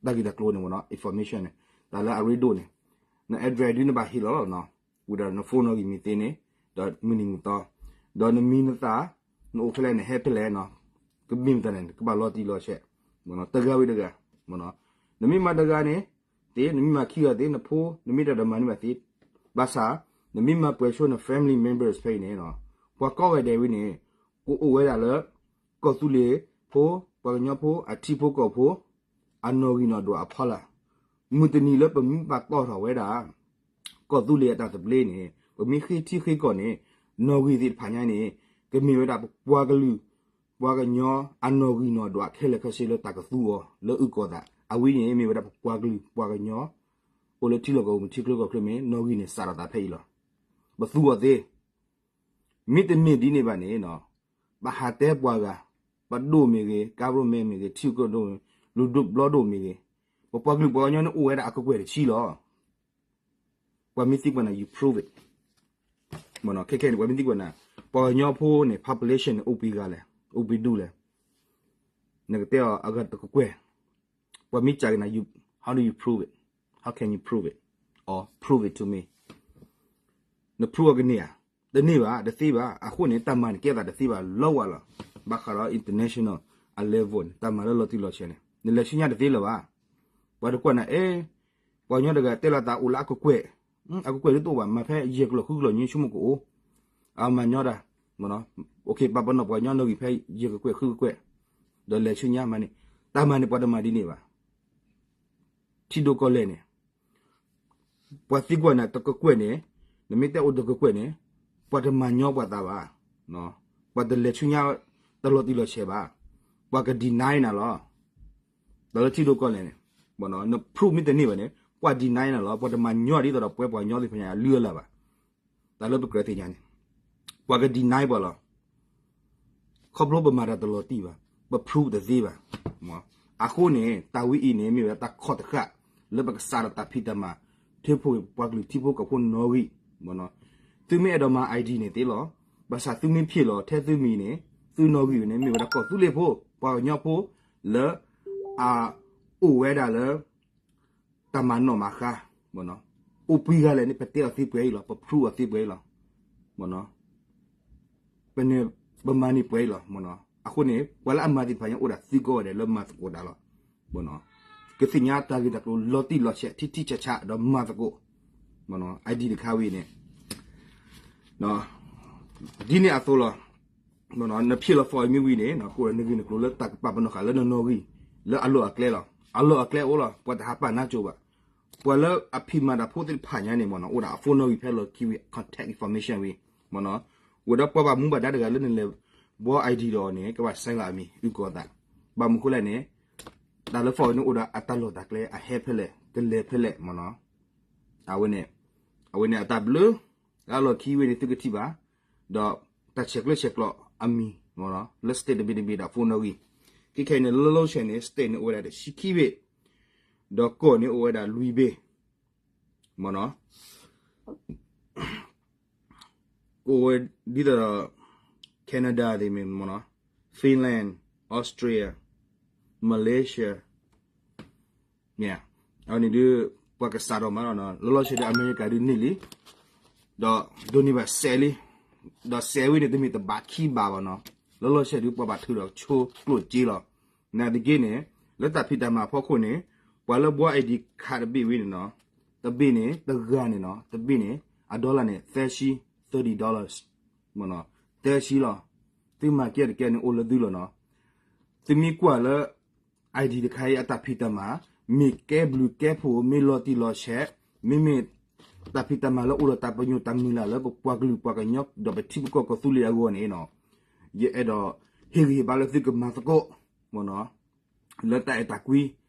တၢ်ဂ့ၢ်တၢ်ကျိၤန့ၣ်မ့ၢ်နီၤ, information န့ၣ်, တၢ်လၢအရ့ဒိၣ်န့ၣ်, န address ဒ်နဘၣ်ဟ့ၣ်လီၤလီၤနီၤ, ဝံၤဒီးန phone နီၣ်ဂံၢ်မ့ၢ်သ့န့ၣ်, ဒီးမုၢ်နံၤမုၢ်သီ, ဒီးနမံၤနသၣ်, နအိၣ်ဖဲလဲၣ် နဟဲဖဲလဲၣ်နီၤ, ကမ့ၢ်မတၤန့ၣ် ကဘၣ်လီၤတံၢ်လီၤဆဲး, မ့ၢ်နီၤ, တဂၤဝံၤတဂၤ, မ့ၢ်နီၤ, နမ့ၢ်မၤတဂၤန့ၣ်, သ့, နမ့ၢ်မၤခံဂၤသ့, နဖိ, နမ့ၢ်တၢ်ဒီးမၤန့ၢ်ဘၣ်သ့, ဘၣ်ဆၣ်, နမ့ၢ်မၤပှဲၤဆိန family members ဖဲအံၤန့ၣ်, ပှၤကိးဂၤဒဲးဝဲန့ၣ်, ကအိၣ်ဝဲဒၣ်လၢ ကီၢ်သူလ့ၤဖိ, ပှၤကညီဖိ, အထံဖိကီၢ်ဖိ, အနီၣ်ဂံၢ်နီၣ်ဒွးအဖီလာ်, မုၢ်တနံၤလၢပမ့ၢ်ဘၣ်တီၣ်ထီၣ်ဝဲဒၣ် ကီၢ်သူလ့ၤအတၢ်သဘျ့န့ၣ်, ပမ့ၢ်ဃ့ထံဃ့ကီၢ်န့ၣ်, နီၣ်ဂံၢ်သ့ၣ်တဖၣ်ညါန့ၣ်, ကမ့ၢ်ဝဲဒၣ်ပပှၤကလုာ်, ပှၤကညီအနီၣ်ဂံၢ်နီၣ်ဒွးခဲလၢာ်ခဲဆ့လၢတၢ်ကသူအီၤလၢအုၣ်ကီၤသး, အဝဲန့ၣ်မ့ၢ်ဝဲဒၣ်ပပှၤကလုာ်ပှၤကညီ, အိၣ်လၢထံလီၢ်ကီၢ်ပူၤထံချၢကီၢ်ချၢမ့ၢ် နီၣ်ဂံၢ်န့ၣ်စးထီၣ်သးဖဲအံၤလီၤ. ပသူအီၤသ့, မ့တမ့ၢ်ဒ်န့ၣ်ဘၣ်န့ၣ်, ပဟးတဲပှၤဂၤ, ပဒိၣ်မ့ၢ်ဂ့ၤ, government မ့ၢ်ဂ့ၤ, ထံကီၢ်ဒိၣ်, လူၤဒိၣ်ဘျီဒိၣ်မ့ၢ်ဂ့ၤ, ပပှၤကလုာ်ပှၤကညီန့ၣ်အိၣ်ဝဲဒၣ်အကကွဲၢ်တဆံလီၤ. ပှၤမ့ၢ်သံကွၢ်နၤ you prove it, မ့ၢ်နီၤ, ခဲခဲန့ၣ် ပှၤမ့ၢ်သံကွၢ်နၤ, ပှၤကညီဖိန့ၣ် population န့ၣ် အိၣ်ပှဲၤဂၤလဲၣ်, အိၣ်ပှဲၤဒူၣ်လဲၣ်, နကတဲအီၤအဂၤတကကွဲၢ်, ပှၤမ့ၢ်စံးက့ၤနၤ, how do you prove it, how can you prove it, or prove it to me, န prove အီၤကန့ၢ်ဧါ. တန့ၢ်ဘၣ် တသ့ဘၣ်. အဃိန့ၣ် တၢ်မၤန့ၣ်ကဲသးတသ့ဘၣ်လီၤဝဲလီၤ. ဘၣ်ဃးဒီး international အ level န့ၣ် တၢ်မၤလၢလီၤတံၢ်လီၤဆဲးန့ၣ် နလဲၤဆူညါတသ့လၢၤဘၣ်. ပှၤတကွၢ်နၤအဲ ပှၤကညီတဂၤတဲလီၤသးအိၣ်လၢအကကွဲၢ်, အကကွဲၢ်ဒ်တအိၣ်ဘၣ် မၤဖဲယဲၢ်ကလီၢ်ဃုကလီၢ်ညါ ဆိကမိၣ်ကအိၣ်, အမၤညီဒၣ်, ပာ်ပနီၣ်ပှၤကညီနီၣ်ဂံၢ်ဖဲယဲၢ်ကကွဲၢ်ဃုကကွဲၢ်, ဒီးလဲၤဆူညါမၤန့ၣ်, တၢ်မၤန့ၣ်ပှၤတမၤဒ်န့ၣ်ဘၣ်. ထံဒိၣ်ကီၢ်လဲၢ်န့ၣ် ပှၤသံကွၢ်နၤတကကွဲၢ်န့ၣ်, နမ့ၢ်တဲအိၣ်တကကွဲၢ်န့ၣ်, ပှၤတမၤညီပှၤသးဘၣ်, ပှၤတလဲၤဆူညါတလီၤတံၢ်လီၤဆဲးဘၣ်, ပှၤက deny နၤလီၤ. တၢ်လၢထံဒိၣ်ကီၢ်လဲၢ်န့ၣ်, န proof မ့ၢ်တန့ၢ်ဘၣ်န့ၣ် ပှၤ deny နၤလီၤ. ပှၤတမၤညီဒ်သိးဒီးပှဲၤပှၤကညီသ့ၣ်တဖၣ်ညါအလုၢ်အလၢ်ဘၣ်. တၢ်လၢပကြၢးသ့ၣ်ညါန့ၣ် ပှၤက deny ပှၤလီၤ. ခီဖျိပမၤတၢ်တလီၤတံၢ်ဘၣ်, ပ proof တသ့ဘၣ်. အဃိန့ၣ် တၢ်ဝဲအံၤန့ၣ် မ့ၢ်ဝဲဒၣ်တၢ်ခီၣ်တဃၣ် လၢပကစးဒီးတၢ်ဖံးတၢ်မၤ ထၢဖှိၣ်ပှၤကလုာ်ထံဖိကီၢ်ဖိနီၣ်ဂံၢ်, သုမ့ၢ်အဲၣ်ဒိးမၤ ID န့ၣ်သ့လီၤ. ဘၣ်ဆၣ်သုမ့ၢ်ဖျဲးလီၤထဲသုမံၤန့ၣ် သုနီၣ်ဂံၢ်န့ၣ် မ့ၢ်ဝဲဒၣ်ကီၢ်သူလ့ၤဖိ ပှၤကညီဖိ လၢ အအိၣ်ဝဲဒၣ်လၢ တၢ်မၤနီၣ်မၤဃါ, အိၣ်ပှဲၤဂၤလဲၣ်န့ၣ် ပတဲအီၤသ့ပှဲၤအံၤလီၤ, ပ proof အီၤသ့ပှဲၤအံၤလီၤ. ပမၤန့ၢ်ပှဲၤအံၤလီၤ. အဃိန့ၣ် ပှၤလၢအမၤသ့ၣ်တဖၣ်ညါအိၣ်ဒၣ်သံကိးဂၤဒဲးလၢမၤသကိးတၢ်လီၤ. ကသ့ၣ်ညါတၢ်ဂ့ၢ်တၢ်ကျိၤလီၤတံၢ်လီၤဆဲး ထံထံဆးဆးဒီးမၤသကိး ID တခါဝဲအံၤန့ၣ် ဒ်န့ၣ်အသိးလီၤ. နဖျဲးလီၤ form မ့ၢ်ဝံၤန့ၣ် ကအိၣ်ဒီးနဂ့ၢ်နကျိၤလၢတၢ်ကပာ်ပနီၣ်ဃာ်လၢနနီၣ်ဂံၢ် လၢအလီၢ်အကျဲလီၤ. အလီၢ်အကျဲအိၣ်လီၤ ပှၤတဟးပာ်နါစိၤဘၣ်. ပှၤလၢအဖံးမၤတၢ်ဖိသ့ၣ်တဖၣ်ညါန့ၣ်မ့ၢ်နီၤ အိၣ်ဒီးအ phone နီၣ်ဂံၢ်ဖဲလီၢ်ခံဝံၤ contact information ဝံၤ မ့ၢ်နီၤ ဝံၤဒီးပှၤဘၣ်မူဘၣ်ဒါတဂၤလၢနလဲၤဘှီ ID ဒီးအီၤန့ၣ် ကဘၣ် sign လီၤအမံၤ အုၣ်ကီၤသး ဘၣ်မနုၤဃိလဲၣ်န့ၣ် တၢ်လၢ form န့ၣ်အိၣ်ဒီးအတၢ်လီၢ်တၢ်ကျဲ အဟဲဖဲလဲၣ် ကလဲၤဖဲလဲၣ်မ့ၢ်နီၤ အဝဲန့ၣ် အဝဲန့ၣ်အတၢ်ဘျုး လၢအလီၢ်ခံဝံၤန့ၣ် သုကထံၣ်ဘၣ် ဒီးတၢ်ဆဲးကျၢဆဲးကျိးအမံၤ လၢ state တဘ့ၣ်တဘ့ၣ်ဒီး phone နီၣ်ဂံၢ် ခဲခဲအံၤန့ၣ် လၢလီၢ်ဆဲးန့ၣ် state န့ၣ်အိၣ်ဝဲဒၣ်တဆံခံဘ့ၣ် ဒီးကီၢ်န့ၣ်အိၣ်ဝဲဒၣ်လွံၢ်ဘ့ၣ် မ့ၢ်နီၤ ကအိၣ်ဝဲဒ်သိးဒီး Canada သ့ၣ်မ့ၢ်မ့ၢ်နီၤ Finland, Australia, Malaysia မ့ၢ် အဝဲန့ၣ်ဒုး ပှၤကစးထီၣ်မးလီၤနီၤ လီၤလီၤဆဲးဒုး အမဲရကၤဒုးန့ၢ်လံ ဒီးဒိးန့ၢ်ဘၣ်စဲးလံ ဒီးစဲးဝံၤန့ၣ် တမ့ၢ်တဘးခံဘးဘၣ်နီၤ လီၤလီၤဆဲးဒုး ပှၤဘၣ်ထုးဒီးဆိကျိၣ်စ့လီၤ နာ်သက့န့ၣ် လၢတၢ်ဖံးတၢ်မၤအဖီခိၣ်န့ၣ် ပှၤလၢဘှီ ID card တဘ့ၣ်ဝံၤန့ၣ်နီၤ တဘ့ၣ်န့ၣ် တဂၤန့ၣ်နီၤ တဘ့ၣ်န့ၣ် အ dollar န့ၣ် သၢဆံ thirty dollars မ့ၢ်နီၤ သၢဆံလီၤ သုမၤကဲတကဲန့ၣ် အိၣ်လၢသုလီၤနီၤ သုမ့ၢ်ကွၢ်လၢ ID တခါအံၤအတၢ်ဖံးတၢ်မၤ မ့ၢ်ကဲဘျုးကဲဖှိၣ် မ့ၢ်လီၤတံၢ်လီၤဆဲး မ့မ့ၢ် တၢ်ဖံးတၢ်မၤလၢအိၣ်ဒီးတၢ်ပညိၣ်တၢ်မုၢ်လၢ်လၢ ပပှၤကလုာ်ပှၤကညီ ဒီးပထံပကီၢ်ကီၢ်သူလ့ၤအဂီၢ်န့ၣ်နီၤ ယအဲၣ်ဒိးဟ့ၣ်ဂံၢ်ဟ့ၣ်ဘါလၢသုကမၤသကိး မ့ၢ်နီၤ လၢတၢ်အဲၣ်တၢ်ကွံ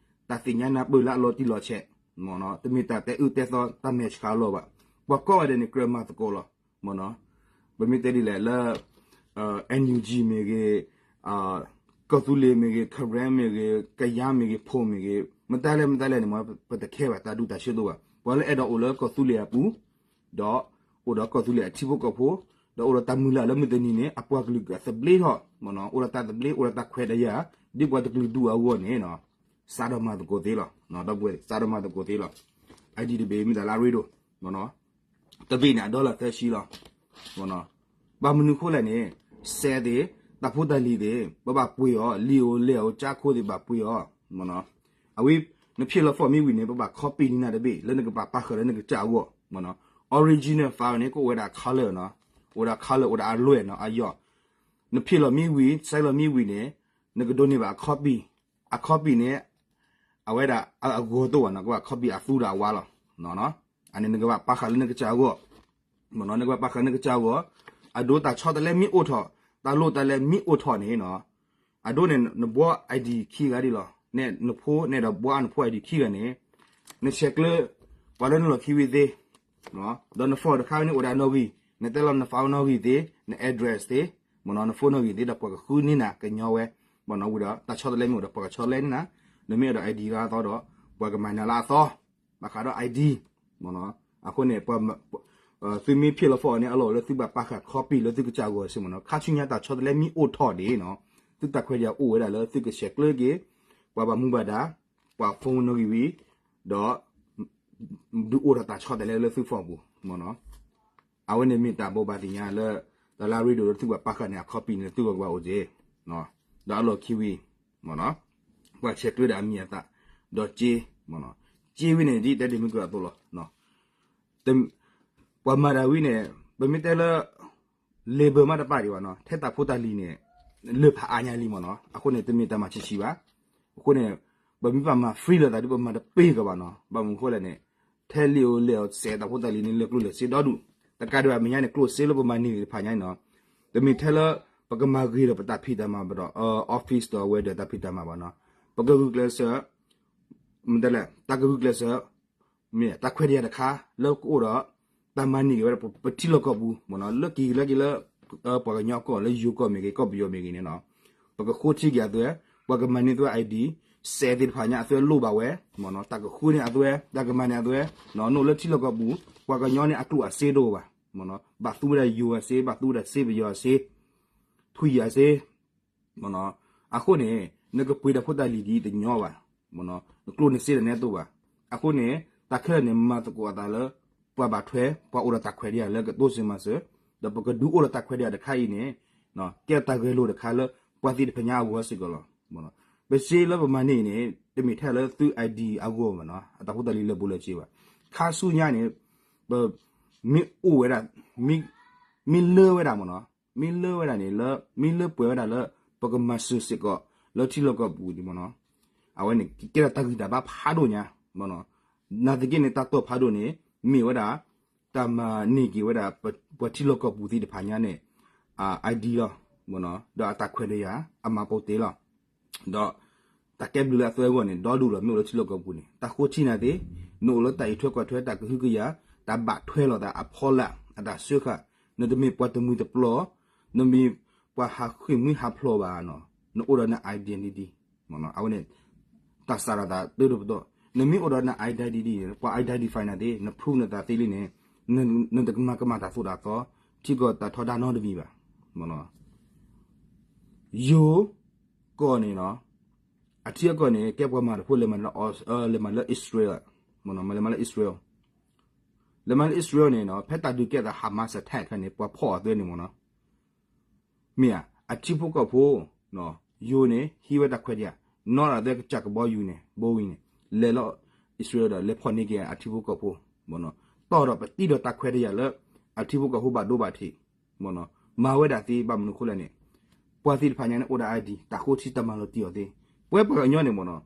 တၢ်သ့ၣ်ညါနၢ်ပၢၢ်လၢအလီၤတံၢ်လီၤဆဲး မ့ၢ်နီၤ တမ့ၢ်တၢ်တဲအၢတဲသီတၢ်မဲာ်ဆှးလီၤဘၣ် ပှၤကိးဂၤဒဲးန့ၣ် ကြၢးမၤသကိးလီၤ မ့ၢ်နီၤ ပမ့ၢ်တဲဒ်လဲၣ်လၢ NUG မ့ၢ်ဂ့ၤ ကီၢ်သူလ့ၤမ့ၢ်ဂ့ၤ Karen မ့ၢ်ဂ့ၤ ကယါမ့ၢ်ဂ့ၤ ဖိမ့ၢ်ဂ့ၤ မတၤလဲၣ်မတၤလဲၣ်န့ၣ် ပတခဲဘၣ် တၢ်ဒူၣ်တၢ်ဆၢတအိၣ်ဘၣ် ပှၤလၢအဲၣ်ဒိးအိၣ်လၢကီၢ်သူလ့ၤအပူၤ ဒီးအိၣ်ဒီးကီၢ်သူလ့ၤအထံဖိကီၢ်ဖိ ဒီးအိၣ်ဒီးတၢ်မုၢ်လၢ်လၢမုၢ်တနံၤန့ၣ် အပှၤကလုာ်အသဘျ့ထီၣ် မ့ၢ်နီၤ အိၣ်ဒီးတၢ်သဘျ့ အိၣ်ဒီးတၢ်ခွဲးတၢ်ယာ် ဒ်ပှၤတကလုာ်ဒူၣ်အဂီၢ်န့ၣ် စးထီၣ်မၤသကိးသ့လီၤ ဒီပုၢ်ဝဲၢ် စးထီၣ်မၤသကိးသ့လီၤ ID တဘ့ၣ်မ့ၢ်တၢ်လၢအရ့ဒိၣ် တဘ့ၣ်န့ၣ် အ dollar သၢဆံလီၤ ဘၣ်မနုၤဃိလဲၣ်န့ၣ် စဲးသ့ၣ် တၢ်ဖိတၢ်လံၤသ့ၣ် ပဘၣ်ပှ့ၤအီၤ လံာ်ဧိၤလဲၢ်ဧိၤ ကၠါခိၣ်သ့ၣ်ဘၣ်ပှ့ၤအီၤ အဝဲ နဖျဲးလီၤ form မ့ၢ်ဝံၤန့ၣ် ပဘၣ် copy န့ၢ်နၤတဘ့ၣ် လၢနကဘၣ်ပာ်ဃာ်လၢနကစၢ်အဂီၢ် original file န့ၣ် ကအိၣ်ဝဲဒၣ် color နီၤ အိၣ်ဝဲဒၣ် color အိၣ်ဒီးအလွဲၢ်နီၤ အယီၤ နဖျဲးလီၤမ့ၢ်ဝံၤ sign လီၤမ့ၢ်ဝံၤန့ၣ် နကဒိးန့ၢ်ဘၣ်အ copy အ copy န့ၣ် အဝဲဒၣ်အဂီၤတအိၣ်ဘၣ်နီၤ ကဘၣ် copy အသူဒီးအဝါလီၤ အန့ၣ်နကဘၣ်ပာ်ဃာ်လၢနကစၢ်အဂီၢ် မ့ၢ်နီၤ နကဘၣ်ပာ်ဃာ်နကစၢ်အဂီၢ် အဒိတၢ်ဆီတလဲမ့ၢ်အိၣ်ထီၣ် တၢ်လိၣ်တၢ်လဲမ့ၢ်အိၣ်ထီၣ်န့ၣ်နီၤ အဒိန့ၣ် နဘှီ ID ခံဂၤဒ်လီၤ နဲၣ်နဖိ နဲၣ်ဒီးဘှီအါနဖိ ID ခံဂၤန့ၣ် နဆဲးကျၢ ပှၤလၢနလီၢ်ခံဝံၤသ့ ဒီးန form တခါဝဲန့ၣ်အိၣ်ဒီးနီၣ်ဂံၢ် နတဲလီၤန file နီၣ်ဂံၢ်သ့ န address သ့ မ့ၢ်နီၤ န phone နီၣ်ဂံၢ်သ့ဒီးပှၤကဃုန့ၢ်နၤကညီဝဲ မ့ၢ်နီၤ ဝံၤဒီးတၢ်ဆီတလဲမ့ၢ်အိၣ်ဒီးပှၤကဆီတလဲန့ၢ်နၤ နမ့ၢ်အဲၣ်ဒိး ID လၢအသီဒီး ပှၤကမၤနၤလၢအသီ ဘၣ်ဃးဒီး ID မ့ၢ်နီၤ အဃိန့ၣ် ပှၤ သုမ့ၢ်ဖျဲးလီၤ form န့ၣ် အလီၢ်အိၣ်လၢသုဘၣ်ပာ်ဃာ် copy လၢသုကစၢ်အဂီၢ်စ့ၢ်မ့ၢ်နီၤ ခါဆူညါတၢ်ဆီတလဲမ့ၢ်အိၣ်ထီၣ်န့ၣ်နီၤ သုတၢ်ခွဲးတၢ်ယာ်အိၣ်ဝဲဒၣ်လၢသုကဆဲးကျၢက့ၤ ပှၤဘၣ်မူဘၣ်ဒါ ပှၤ phone နီၣ်ဂံၢ်ဝံၤ ဒီး ဒုးအိၣ်ထီၣ်တၢ်ဆီတလဲလၢသု form ပူၤ မ့ၢ်နီၤ အဝဲန့ၣ်မ့ၢ်တၢ်ဘိးဘၣ်သ့ၣ်ညါလၢ တၢ်လၢအရ့ဒိၣ်လၢသုကဘၣ်ပာ်ဃာ်န့ၣ် အ copy န့ၣ်သုဂီၢ်ကဘၣ်အိၣ်က့ၤ, ဒီးအလီၢ်ခံဝံၤ ပှၤဆဲးကျၢဒီးအမံၤအသၣ်, ဒီးစ့, စ့ဝံၤန့ၣ် ဒ်တဲဒ်မုၢ်ကရၢအသိးလီၤ. ပှၤမၤတၢ်ဝံၤန့ၣ် ပမ့ၢ်တဲလၢ labor မးတပာ်ဒံးဘၣ်နီၤ, ထဲတၢ်ဖိတၢ်လံၤန့ၣ် လၢာ်ဖးအါညါလံမ့ၢ်နီၤ, အဃိန့ၣ် တမ့ၢ်တၢ်မၤဆံးဆံးဘၣ်. အဃိန့ၣ် ပမ့ၢ်ဘၣ်မၤ free လိာ်သးဒ်ပမၤတပ့ၢ်ကဘၣ်နီၤ, ဘၣ်မနုၤအဃိလဲၣ်န့ၣ် ထဲလံာ်အိၣ်လဲၢ်အိၣ်စဲးတၢ်ဖိတၢ်လံၤန့ၣ် လၢာ်ကျိလၢာ်စ့ဒီဒူၣ်, တကးဒံးဘၣ်မဲာ်ညါန့ၣ် ကျိၣ်စ့လၢပမၤန့ၢ်ဂ့ၤတဖၣ်ညါန့ၣ်နီၤ, တမ့ၢ်ထဲလၢ ပကမၤဂ့ၤဒီးပတၢ်ဖံးတၢ်မၤဘၣ်ဒီး office ဒီးအဝဲဒီးတၢ်ဖံးတၢ်မၤဘၣ်နီၤ, ပကဂုာ်ကျဲးစၢး မ့ၢ်တဲလဲၣ် တၢ်ကဂုာ်ကျဲးစၢး မ့ၢ်တၢ်ခွဲးတၢ်ယာ်တခါ လၢကအိၣ်ဒီး တၢ်မၤန့ၢ်က့ၤဝဲဒၣ်ပထံလီၢ်ကီၢ်ပူၤမ့ၢ်နီၤ, လၢက့ၤလၢက့ၤလၢ ပှၤကညီကီၢ်လၢယိၤကီၢ်မ့ၢ်ဂ့ၤ ကီၢ်ပယီၤမ့ၢ်ဂ့ၤန့ၣ်နီၤ, ပကဃိထံက့ၤအသွဲ, ပှၤကမၤန့ၢ်သွဲ ID, စဲးသ့ၣ်တဖၣ်ညါအသွဲလိၣ်ဘၣ်ဝဲမ့ၢ်နီၤ, တၢ်ကဃုန့ၢ်အသွဲ တၢ်ကမၤန့ၢ်အသွဲ, နအိၣ်လၢထံလီၢ်ကီၢ်ပူၤ ပှၤကညီန့ၣ်အကျိၣ်အစ့တအိၣ်ဘၣ်, ဘၣ်သူဝဲဒၣ်ယိၤအစ့ ဘၣ်သူဝဲဒၣ်စ့ပယီၤအစ့, ထွံၣ်ယၤစ့ အဃိန့ၣ် နကပှ့ၤတၢ်ဖိတၢ်လံၤဒ်တညီဘၣ်, နကျိၣ်နစ့တန့ၢ်အသိးဘၣ်. အဃိန့ၣ် တၢ်ခဲလၢာ်န့ၣ် မၤသကိးအသးလၢ ပှၤဘၣ်ထွဲ ပှၤအိၣ်ဒီးတၢ်ခွဲးတၢ်ယာ်လၢကတိစၢၤမၤစၢၤ, ဒီးပကဒုးအိၣ်ဒီးတၢ်ခွဲးတၢ်ယာ်တခါအံၤန့ၣ် ကဲတၢ်ဂဲၤလိာ်တခါလၢ ပှၤသ့ၣ်တဖၣ်ညါအဂီၢ်စ့ၢ်ကီးလီၤ. ပစ့လၢပမၤန့ၢ်အံၤန့ၣ် တမ့ၢ်ထဲလၢသု ID အဂီၢ်ဘၣ်နီၤ, အတၢ်ဖိတၢ်လံၤလၢာ်ဘူးလၢာ်စ့ဘၣ်. ခါဆူညါန့ၣ် ပ မ့ၢ်အိၣ်ဝဲဒၣ် မ့ၢ်လၢဝဲဒၣ်မ့ၢ်နီၤ, မ့ၢ်လၢဝဲဒၣ်န့ၣ်လၢ မ့ၢ်လၢပှဲၤဝဲဒၣ်လၢ ပကမၤစၢၤစ့ၢ်ကီးလၢထံလီၢ်ကီၢ်ပူၤန့ၣ်မ့ၢ်နီၤ, အဝဲန့ၣ်ကဲဒၣ်တၢ်ဂံၢ်တၢ်ဘါဖးဒိၣ်ညါမ့ၢ်နီၤ. နာ်သက့န့ၣ် တၢ်တီၢ်ဖးဒိၣ်န့ၣ် မ့ၢ်ဝဲဒၣ် တၢ်မၤန့ၢ်က့ၤဝဲဒၣ် ပှၤထံလီၢ်ကီၢ်ပူၤသ့ၣ်တဖၣ်ညါန့ၣ် ID လီၤမ့ၢ်နီၤ, ဒီးအတၢ်ခွဲးတၢ်ယာ်အမၤပိာ်တ့ၢ်လီၤ. ဒီးတၢ်ကဲဘျုးလၢအသွဲအဂီၢ်န့ၣ် ဒီဒူၣ်လီၤ မ့ၢ်အိၣ်လၢထံလီၢ်ကီၢ်ပူၤန့ၣ် တၢ်ဃိထံနာ်သ့, နအိၣ်လၢတၢ်အံးထွဲကွၢ်ထွဲ တၢ်ကဟုကယာ် တၢ်ဘၣ်ထွဲလိာ်သးအဖီလာ် အတၢ်စၢဃာ်, နတမ့ၢ်ပှၤတမှံၤတပျီၤ, နမ့ၢ်ပှၤဟးဃ့ၢ်မှံဟးဖျိးဘၣ်နီၤ, နအိၣ်ဒီးန identity အဝဲန့ၣ် တၢ်စးထီၣ်သးတၢ်တပတီၢ်, နမ့ၢ်အိၣ်ဒီးန identity န့ၣ် ပှၤ identify နၤသ့, န prove နသးသ့လံန့ၣ် နတကမၤကမၣ်တၢ်သိၣ်တၢ်သီ ထံကီၢ်တၢ်ထီဒါနီတမံၤဘၣ်. ယိၤကီၢ်န့ၣ်နီၤ, အထံအကီၢ်န့ၣ် ကဲပှၤမၤတဖှိၣ် လဲၤမၤလၢ လဲၤမၤလၢ Israel, လဲၤမၤလၢ Israel, လဲၤမၤလၢ Israel န့ၣ်နီၤ, ဖဲတၢ်ဒုးကဲသး Hamas attack ခါန့ၣ် ပှၤဖီၣ်အီၤသွဲန့ၣ်မ့ၢ်နီၤ, မ့ၢ်ဧါ, အထံဖိကီၢ်ဖိ ယိၤန့ၣ် ဟံးဝဲတၢ်ခွဲးတၢ်ယာ်, နီၢ်ရၤသွဲကစၢ်ကဘီယူၤန့ၣ် Boeing န့ၣ် လဲၤလီၤ Israel ဒီးလဲၤဖီၣ်န့ၢ်က့ၤအထံဖိကီၢ်ဖိ, တီၢ်ဒီးပတံၢ်ဒီးတၢ်ခွဲးတၢ်ယာ်လၢ အထံဖိကီၢ်ဖိဘၣ်ဒိဘၣ်ထံး မၤဝဲဒၣ်သ့ ဘၣ်မနုၤအဃိလဲၣ်န့ၣ် ပှၤသ့ၣ်တဖၣ်ညါန့ၣ်အိၣ်ဒီး ID တၢ်ဃိထံတၢ်မၤလီၤတံၢ်အီၤသ့, ပဝဲပှၤကညီန့ၣ်မ့ၢ်နီၤ,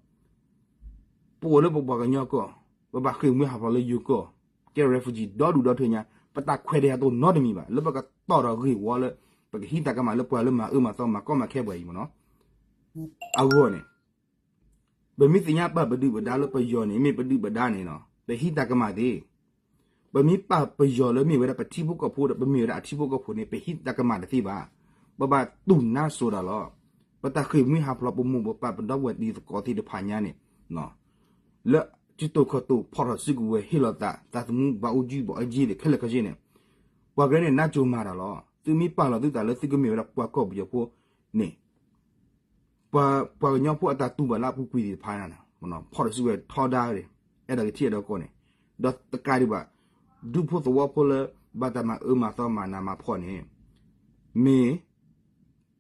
ပအိၣ်လၢပပှၤကညီကီၢ်, ပဘၣ်ဃ့ၢ်မှံဟးဖျိးလၢယိၤကီၢ်, ကဲ refugee ဒီဒူၣ်ဒီထၢညါ, ပတၢ်ခွဲးတၢ်ယာ်တအိၣ်နီတမံၤဘၣ် လၢပကတီၢ်ဒီးဂ့ၢ်ဝီလၢ ပကဟံးတၢ်ကမၣ်လၢပှၤလၢမၤအၢမၤသီမၤကီမၤခဲပှၤအံၤမ့ၢ်နီၤ, အဂီၢ်န့ၣ် ပမ့ၢ်သ့ၣ်ညါပာ်ပဒုၣ်ပဒါလၢ ပယီၤန့ၣ် မ့ၢ်ပဒုၣ်ပဒါန့ၣ်နီၤ ပဟံးတၢ်ကမၣ်သ့, ပမ့ၢ်ပာ်ပယီၤလၢမ့ၢ်ဝဲဒၣ်ပထံဖိကီၢ်ဖိဒီး ပမ့ၢ်ဝဲဒၣ်အထံဖိကီၢ်ဖိန့ၣ် ပဟံးတၢ်ကမၣ်တသ့ဘၣ်. ပဘၣ်တူၢ်နါစိၤဒၣ်လီၤ. ပတၢ်ဃ့ၢ်မှံဟးဖျိး ပမိၢ်ပပၢ်ပဒီပုၢ်ဝဲၢ်တံၤသကိးသ့ၣ်တဖၣ်ညါန့ၣ် လၢကတိၤခီၣ်တိၤဖီၣ်ထီၣ်စုကဝဲၤဟ့ၣ်လီၤသး သးသမူဘၣ်အူကၠံဘၣ်အူကၠံသ့ၣ်ခဲလၢာ်ခဲဆ့န့ၣ် ပှၤကညီန့ၣ် နါစိၤမၤတၢ်လီၤ. သုမ့ၢ်ပာ်လီၤသုသးလၢသုကမ့ၢ်ဝဲဒၣ်ပှၤကီၢ်ပယီၤဖိန့ၣ် ပှၤကညီဖိအတၢ်တူၢ်ဘၣ်လၢအပူၤကွံာ်သ့ၣ်တဖၣ်န့ၣ် ဖီၣ်ထီၣ်စုကဝဲၤထီဒါဝဲ အဲၣ်ဒိးကထံၣ်အဲၣ်ဒိးကီၢ်န့ၣ် ဒီးတကးဒံးဘၣ် ဒူဖိသဝီဖိလၢ ဘၣ်တၢ်မၤအၢမၤသီမၤနးမၤဖှီၣ်န့ၣ် မ့ၢ်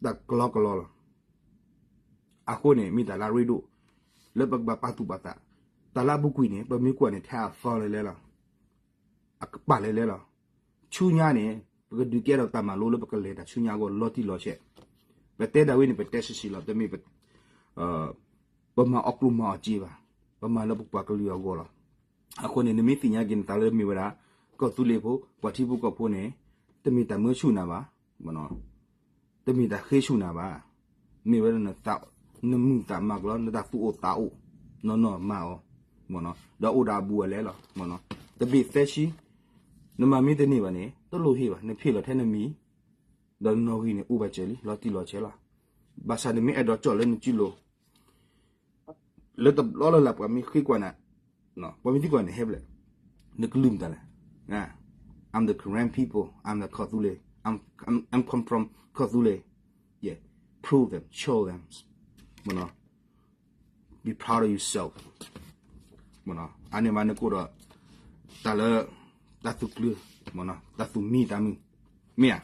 တၢ်ကလီကလီလီၤ. အဃိန့ၣ် မ့ၢ်တၢ်လၢအရ့ဒိၣ် လၢပကဘၣ်ပာ်သူၣ်ပာ်သး တၢ်လၢအပူၤကွံာ်န့ၣ် ပမ့ၢ်ကွၢ်န့ၣ် ထဲအသီလဲၤလဲၤလီၤ. အကပၤလဲၤလဲၤလီၤ. ဆူညါန့ၣ် ပကဒုးကဲထီၣ်တၢ်မၤလိလၢပကလဲၤတၢ်ဆူညါအဂီၢ်လီၤတံၢ်လီၤဆဲး. ပတဲဒၣ်ဝဲန့ၣ် ပတဲဆံးဆံးလီၤ. တမ့ၢ် ပမၤအီၣ်ကျိၣ်မၤအီၣ်စ့ဘၣ်. ပမၤလၢပပှၤကလုာ်အဂီၢ်လီၤ. အဃိန့ၣ် နမ့ၢ်သ့ၣ်ညါက့ၤနသးလၢမ့ၢ်ဝဲဒၣ် ကီၢ်သူလ့ၤဖိ ပှၤထံဖိကီၢ်ဖိန့ၣ် တမ့ၢ်တၢ်မၢဆူၣ်နၤဘၣ် တမ့ၢ်တၢ်ဃ့ဆူၣ်နၤဘၣ်. မ့ၢ်ဝဲဒၣ် နမုာ်သးမၤကလီ နတၢ်သူၣ်အိၣ်သးအိၣ် နီၢ်နီၢ်မၤအီၤ ဒီးအိၣ်ဒီးအဘူးအလဲလီၤ. တဘ့ၣ်သၢဆံ နမၤမ့ၢ်တန့ၢ်ဘၣ်န့ၣ် တလိၣ်ဟ့ၣ်ဘၣ် နဖ့ၣ်လီၤထဲနမံၤ ဒီးနနီၣ်ဂံၢ်န့ၣ် အိၣ်ဘၣ်စၢၤလံ လီၤတံၢ်လီၤဆဲးလီၤ. ဘၣ်ဆၣ်နမ့ၢ်အဲၣ်ဒိးကၠီၣ်လၢနစုလိၤ လၢတဘျီလၢ်လၢ်ပှၤမ့ၢ်ဃ့ကွၢ်နၤ ပှၤမ့ၢ်သံကွၢ်နၤဟဲဖဲလဲၣ် နကလုၢ်မတၤလဲၣ်. I'm the Karen people, I'm the ကီၢ်သူလ့ၤ, I'm, I'm, I'm come from ကီၢ်သူလ့ၤ. Yeah, prove them, show them. Be proud of yourself. အန့ၣ်မးနကိၣ်ဒီး တၢ်လၢ တၢ်သူၣ်ကျၢၤ တၢ်သူၣ်မံတၢ်မုာ်, မ့ၢ်ဧါ.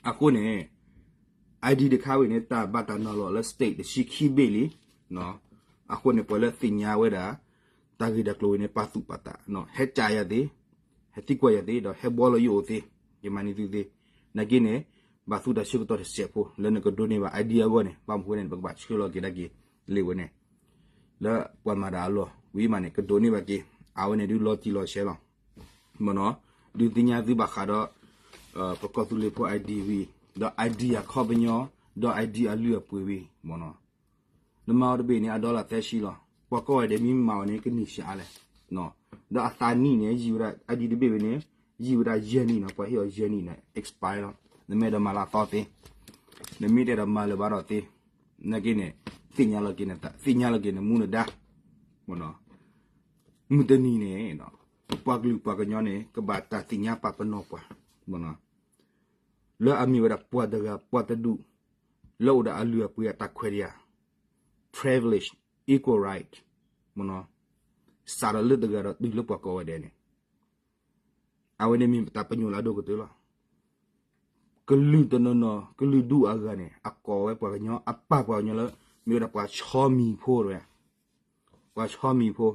အဃိန့ၣ် ID တခါဝဲန့ၣ် တၢ်ဘၣ်တၢ်နီၤလီၤလၢ state တဆံခံဘ့ၣ်လံ. အဃိန့ၣ် ပှၤလၢသ့ၣ်ညါဝဲဒၣ် တၢ်ဂ့ၢ်တၢ်ကျိၤဝဲန့ၣ် ပာ်သူၣ်ပာ်သး, ဟဲကးယၤသ့, ဟဲသံကွၢ်ယၤသ့, ဒီးဟဲဘှီလီၤယအိၣ်သ့, ယမၤန့ၢ်သုသ့. နာ်က့န့ၣ် ဘၣ်သူတၢ်ဆၢကတီၢ်တစဲးဖိ လၢနကဒိးန့ၢ်ဘၣ် ID အဂီၢ်န့ၣ် ဘၣ်မနုၤဃိန့ၣ် ပကဘၣ်ဆှၢလီၤက့ၤဒၣ်က့ၤလံဝဲန့ၣ် လၢပှၤမၤတၢ်အလီၢ်ဝံၤမးန့ၣ် ကဒိးန့ၢ်ဘၣ်က့ၤ အဝဲန့ၣ်ဒုးလီၤတံၢ်လီၤဆဲးလီၤ. မ့ၢ်နီၤ, ဒုးသ့ၣ်ညါသုဘၣ်ဃးဒီး ပကီၢ်သူလ့ၤဖိ ID ဝံၤ, ဒီး ID အခီပညီ, ဒီး ID အလုၢ်အပှ့ၤဝံၤ, မ့ၢ်နီၤ. နမၤအီၤတဘ့ၣ်န့ၣ် အ dollar သၢဆံလီၤ. ပှၤကိးဂၤဒဲးမ့ၢ်မၤအီၤန့ၣ် ကန့ၢ်စှၤလဲၣ်. ဒီးအသးနံၣ်န့ၣ် ယံာ်ဝဲဒၣ် ID တဘ့ၣ်ဝဲန့ၣ် ယံာ်ဝဲဒၣ်ယဲၢ်နံၣ်နီၤ, ပှၤဟ့ၣ်အီၤယဲၢ်နံၣ်န့ၣ် expire လီၤ. နမ့ၢ်အဲၣ်ဒိးမၤလၢအသီသ့, နမ့ၢ်တအဲၣ်ဒိးမၤလၢၤဘၣ်ဒီးသ့, နာ်က့န့ၣ် သ့ၣ်ညါလီၤက့ၤနသး, သ့ၣ်ညါလီၤက့ၤနမူနဒါ, မ့ၢ်နီၤ. မုၢ်တနံၤန့ၣ် ပပှၤကလုာ်ပှၤကညီန့ၣ် ကဘၣ်တၢ်သ့ၣ်ညါပာ်ပနီၣ်ပှၤ, မ့ၢ်နီၤ, လၢအမ့ၢ်ဝဲဒၣ်ပှၤတဂၤပှၤတဒူၣ် လၢအိၣ်ဒီးအလုၢ်အပှ့ၤအတၢ်ခွဲးတၢ်ယာ် privilege, equal right, မ့ၢ်နီၤ, စးထီၣ်လၢတဂၤဒီးတုၤလၢပှၤကိးဂၤဒဲးန့ၣ်, အဝဲန့ၣ်မ့ၢ်ပတၢ်ပညိၣ်လၢအဒိၣ်ကတၢၢ်လီၤ. ကလုာ်တနီၤနီၤ ကလုာ်ဒူၣ်အဂၤန့ၣ် အကိးဝဲပှၤကညီ အပာ်ပှၤကညီလၢ မ့ၢ်ဝဲဒၣ်ပှၤဆီမံၤဖိတဝဲ, ပှၤဆီမံၤဖိ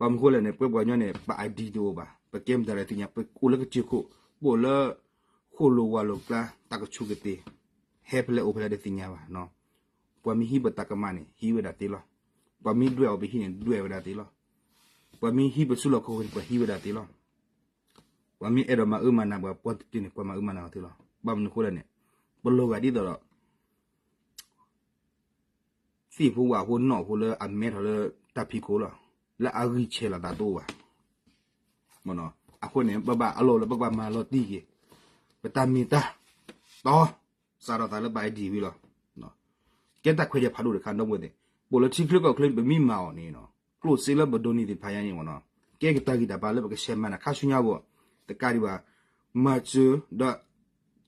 ဘၣ်မနုၤဃိလဲၣ်န့ၣ် ပှၤကညီန့ၣ် ပ ID တအိၣ်ဘၣ်, ပကဲမတၤလဲၣ်သ့ၣ်ညါ, ပအိၣ်လၢကစၢၢ်ခိၣ်, ပအိၣ်လၢ ဃိၣ်လိၤဝးလိၤကျါ တၢ်ကဆူးကတ့ၢ်, ဟဲဖဲလဲၣ်အိၣ်ဖဲလဲၣ်တသ့ၣ်ညါဘၣ်. ပှၤမ့ၢ်ဟံးပတၢ်ကမၣ်န့ၣ် ဟံးဝဲဒၣ်သ့လီၤ. ပှၤမ့ၢ်ဒွဲၣ်အီၤပဟံၣ်န့ၣ် ဒွဲၣ်ဝဲဒၣ်သ့လီၤ. ပှၤမ့ၢ်ဟံးပဆူလီၢ်ခီၣ်ခိၣ်န့ၣ် ပှၤဟံးဝဲဒၣ်သ့လီၤ. ပှၤမ့ၢ်အဲၣ်ဒိးမၤအၢမၤနးပှၤ ပှၤတတ့ၢ်န့ၣ် ပှၤမၤအၢမၤနးအီၤသ့လီၤ. ဘၣ်မနုၤဃိလဲၣ်န့ၣ် ပလီၤဂာ်ဒ်သိးဒီး သ့ၣ်ဖိဝၣ်ဖိနီၣ်ဖိလၢအမဲထီၣ်လၢတၢ်ဖံးခိၣ်လီၤ. လၢအဂံၢ်ဆဲးလီၤသးတအိၣ်ဘၣ်. အဃိန့ၣ် ပဘၣ်အလီၢ်လၢပကဘၣ်မၤလီၤတံၢ်က့ၤ ပတၢ်မ့ၢ်တၢ်တီ စးထီၣ်သးလၢပ ID ဝံၤလီၤ. ကဲတၢ်ခွဲးတၢ်ယာ်ဖးဒိၣ်တခါ ဒီပုၢ်ဝဲၢ်သ့ၣ်, ပအိၣ်လၢထံချၢကီၢ်ချၢန့ၣ် ပမ့ၢ်မၤအီၤန့ၣ် ကျိၣ်စ့လၢပဒိးန့ၢ်သ့ၣ်တဖၣ်ညါန့ၣ်မ့ၢ်နီၤ, ကဲက့ၤတၢ်ဂံၢ်တၢ်ဘါလၢပကဆဲးမၤနၢၤခါဆူညါအဂီၢ်, တကးဒံးဘၣ် မၤစၢၤဒီး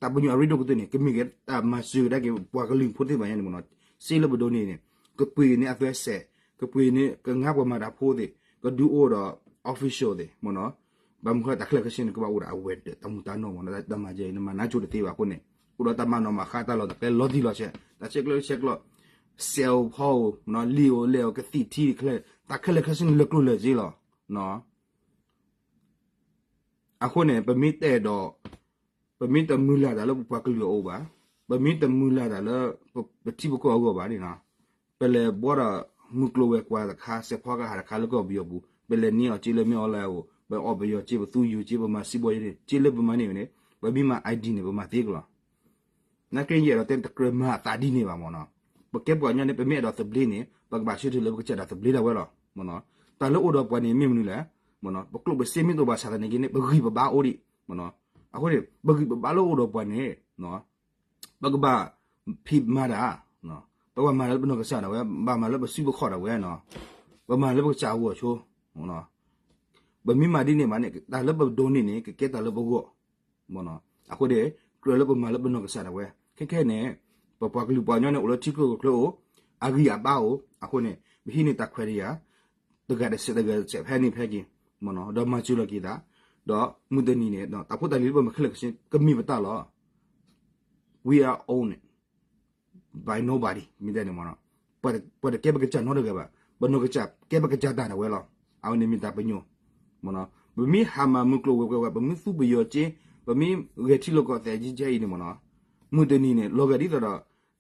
တၢ်ပညိၣ်အရ့ဒိၣ်ကတၢၢ်န့ၣ် ကမ့ၢ်က့ၤတၢ်မၤစၢၤကဒါက့ၤပှၤကလုာ်ဖိသ့ၣ်တဖၣ်ညါန့ၣ်မ့ၢ်နီၤ, စ့လၢပဒိးန့ၢ်န့ၣ် ကပှ့ၤန့ၢ်အသွဲစဲး, ကပှ့ၤန့ၢ်ကငါပှၤမၤတၢ်ဖိသ့ၣ်, ကဒုးအိၣ်ဒီး official သ့ၣ်မ့ၢ်နီၤ, ဘၣ်မနုၤဃိတၢ်ခဲလၢာ်ခဲဆ့န့ၣ် ကဘၣ်အိၣ်ဒီးအဝဲၤဒၢးတၢ်မူတၢ်နီၢ်မ့ၢ်နီၤ, တၢ်မၤစၢၤအံၤ နမၤနါကိၤတသ့ဘၣ်အဃိန့ၣ်, အိၣ်ဒီးတၢ်မၤနီၣ်မၤဃါတၢ်လီၢ်တၢ်ကျဲလီၤတံၢ်လီၤဆဲး, တၢ်ဆဲးကျိးဆဲးကျိး, စဲးအိၣ်ဖီအိၣ်မ့ၢ်နီၤ, လံာ်အိၣ်လဲၢ်အိၣ် ကသံၣ်ထံတၢ်ခဲလၢာ်, တၢ်ခဲလၢာ်ခဲဆ့န့ၣ် လၢာ်ကျိၤလၢာ်စ့လီၤ. အဃိန့ၣ် ပမ့ၢ်တအဲၣ်ဒိး, ပမ့ၢ်တမုၢ်လၢ်တၢ်လၢပပှၤကလုာ်အအိၣ်ဘၣ်, ပမ့ၢ်တမုၢ်လၢ်တၢ်လၢ ပထံပကီၢ်အဂီၢ်ဘၣ်န့ၣ်, ပလဲၤဘှီဒီးမုၢ်ကျိၤဝဲၤကွာ်တခါ စဲးဖီကဟၣ်တခါလၢကီၢ်ပယီၤပူၤ, ပလဲၤန့ၢ်အီၤစ့လၢမ့ၢ်အီၤလဲၣ်အိၣ်, ပအီၣ်ပယီၤစ့ ပသူယိၤစ့ ပမၤစံးဘီယိၤန့ၣ် စ့လၢပမၤန့ၢ်ဝဲန့ၣ် ပမ့ၢ်မၤ ID န့ၣ် ပမၤသ့ကလီၤ. နာ်က့ယအဲၣ်ဒိးတဲတကြၢးမၤအသးဒ်န့ၣ်ဘၣ်မ့ၢ်နီၤ, ပကဲပှၤကညီန့ၣ် ပမ့ၢ်အဲၣ်ဒိးသဘျ့န့ၣ် ပကဘၣ်ဆၢထၢၣ်လၢပကစၢ်ဒၣ်သဘျ့ဒၣ်ဝဲလီၤ. တၢ်လၢအိၣ်ဒီးပှၤန့ၣ်မ့ၢ်မနုၤလဲၣ်, ပကျိၣ်ပစ့မ့ၢ်တအိၣ်ဘၣ်ဆၣ်သနာ်က့န့ၣ် ပဂံၢ်ပဘါအိၣ်ဒံး. အဃိန့ၣ် ပဂံၢ်ပဘါလၢအိၣ်ဒီးပှၤန့ၣ် ပကဘၣ်ဖံးမၤတၢ်, ပကဘၣ်မၤလၢပနီၢ်ကစၢ်ဒၣ်ဝဲ, ဘၣ်မၤလၢပစုပခီၣ်ဒၣ်ဝဲနီၤ, ပမၤလၢပကစၢ်အဂီၢ်ဆိ, ပမ့ၢ်မၤဒ်န့ၣ်မးန့ၣ် တၢ်လၢပဒိးန့ၢ်န့ၣ် ကကဲတၢ်လၢပဂီၢ်, အဃိန့ၣ် ကြၢးလၢပမၤလၢပနီၢ်ကစၢ်ဒၣ်ဝဲ, ခဲခဲန့ၣ် ပပှၤကလုာ်ပှၤကညီန့ၣ် အိၣ်လၢထံချၢကီၢ်ချၢအိၣ်, အဂံၢ်အဘါအိၣ်, အဃိန့ၣ် ပဟံးန့ၢ်တၢ်ခွဲးတၢ်ယာ် တဂၤတစဲးတဂၤတစဲး ဖဲန့ၣ်ဖဲက့ၤ, ဒီးမၤစၢၤလီၤက့ၤသး, ဒီးမုၢ်တနံၤန့ၣ် တၢ်ဖိတၢ်လံၤလၢပမၤခဲလၢာ်ခဲဆ့ ကမ့ၢ်ပတၢ်လီၤ. We are own it by nobody မ့ၢ်တဲန့ၣ်မ့ၢ်နီၤ, ပှၤတကဲပကစၢ်နီတဂၤဘၣ်, ပနီၢ်ကစၢ်ကဲပကစၢ်တၢ်ဒၣ်ဝဲလီၤ. အဝဲန့ၣ်မ့ၢ်တၢ်ပညိၣ်, ပမ့ၢ်ဟးမၤမုၢ်ကျိၤဝဲၤကွာ်ဝဲ, ပမ့ၢ်သူပယီၤစ့, ပမ့ၢ်ဂဲၤထံလီၢ်ကီၢ်သဲးကဲအံၤန့ၣ်မ့ၢ်နီၤ, မုၢ်တနံၤန့ၣ် လီၤဂာ်ဒ်သိးဒီး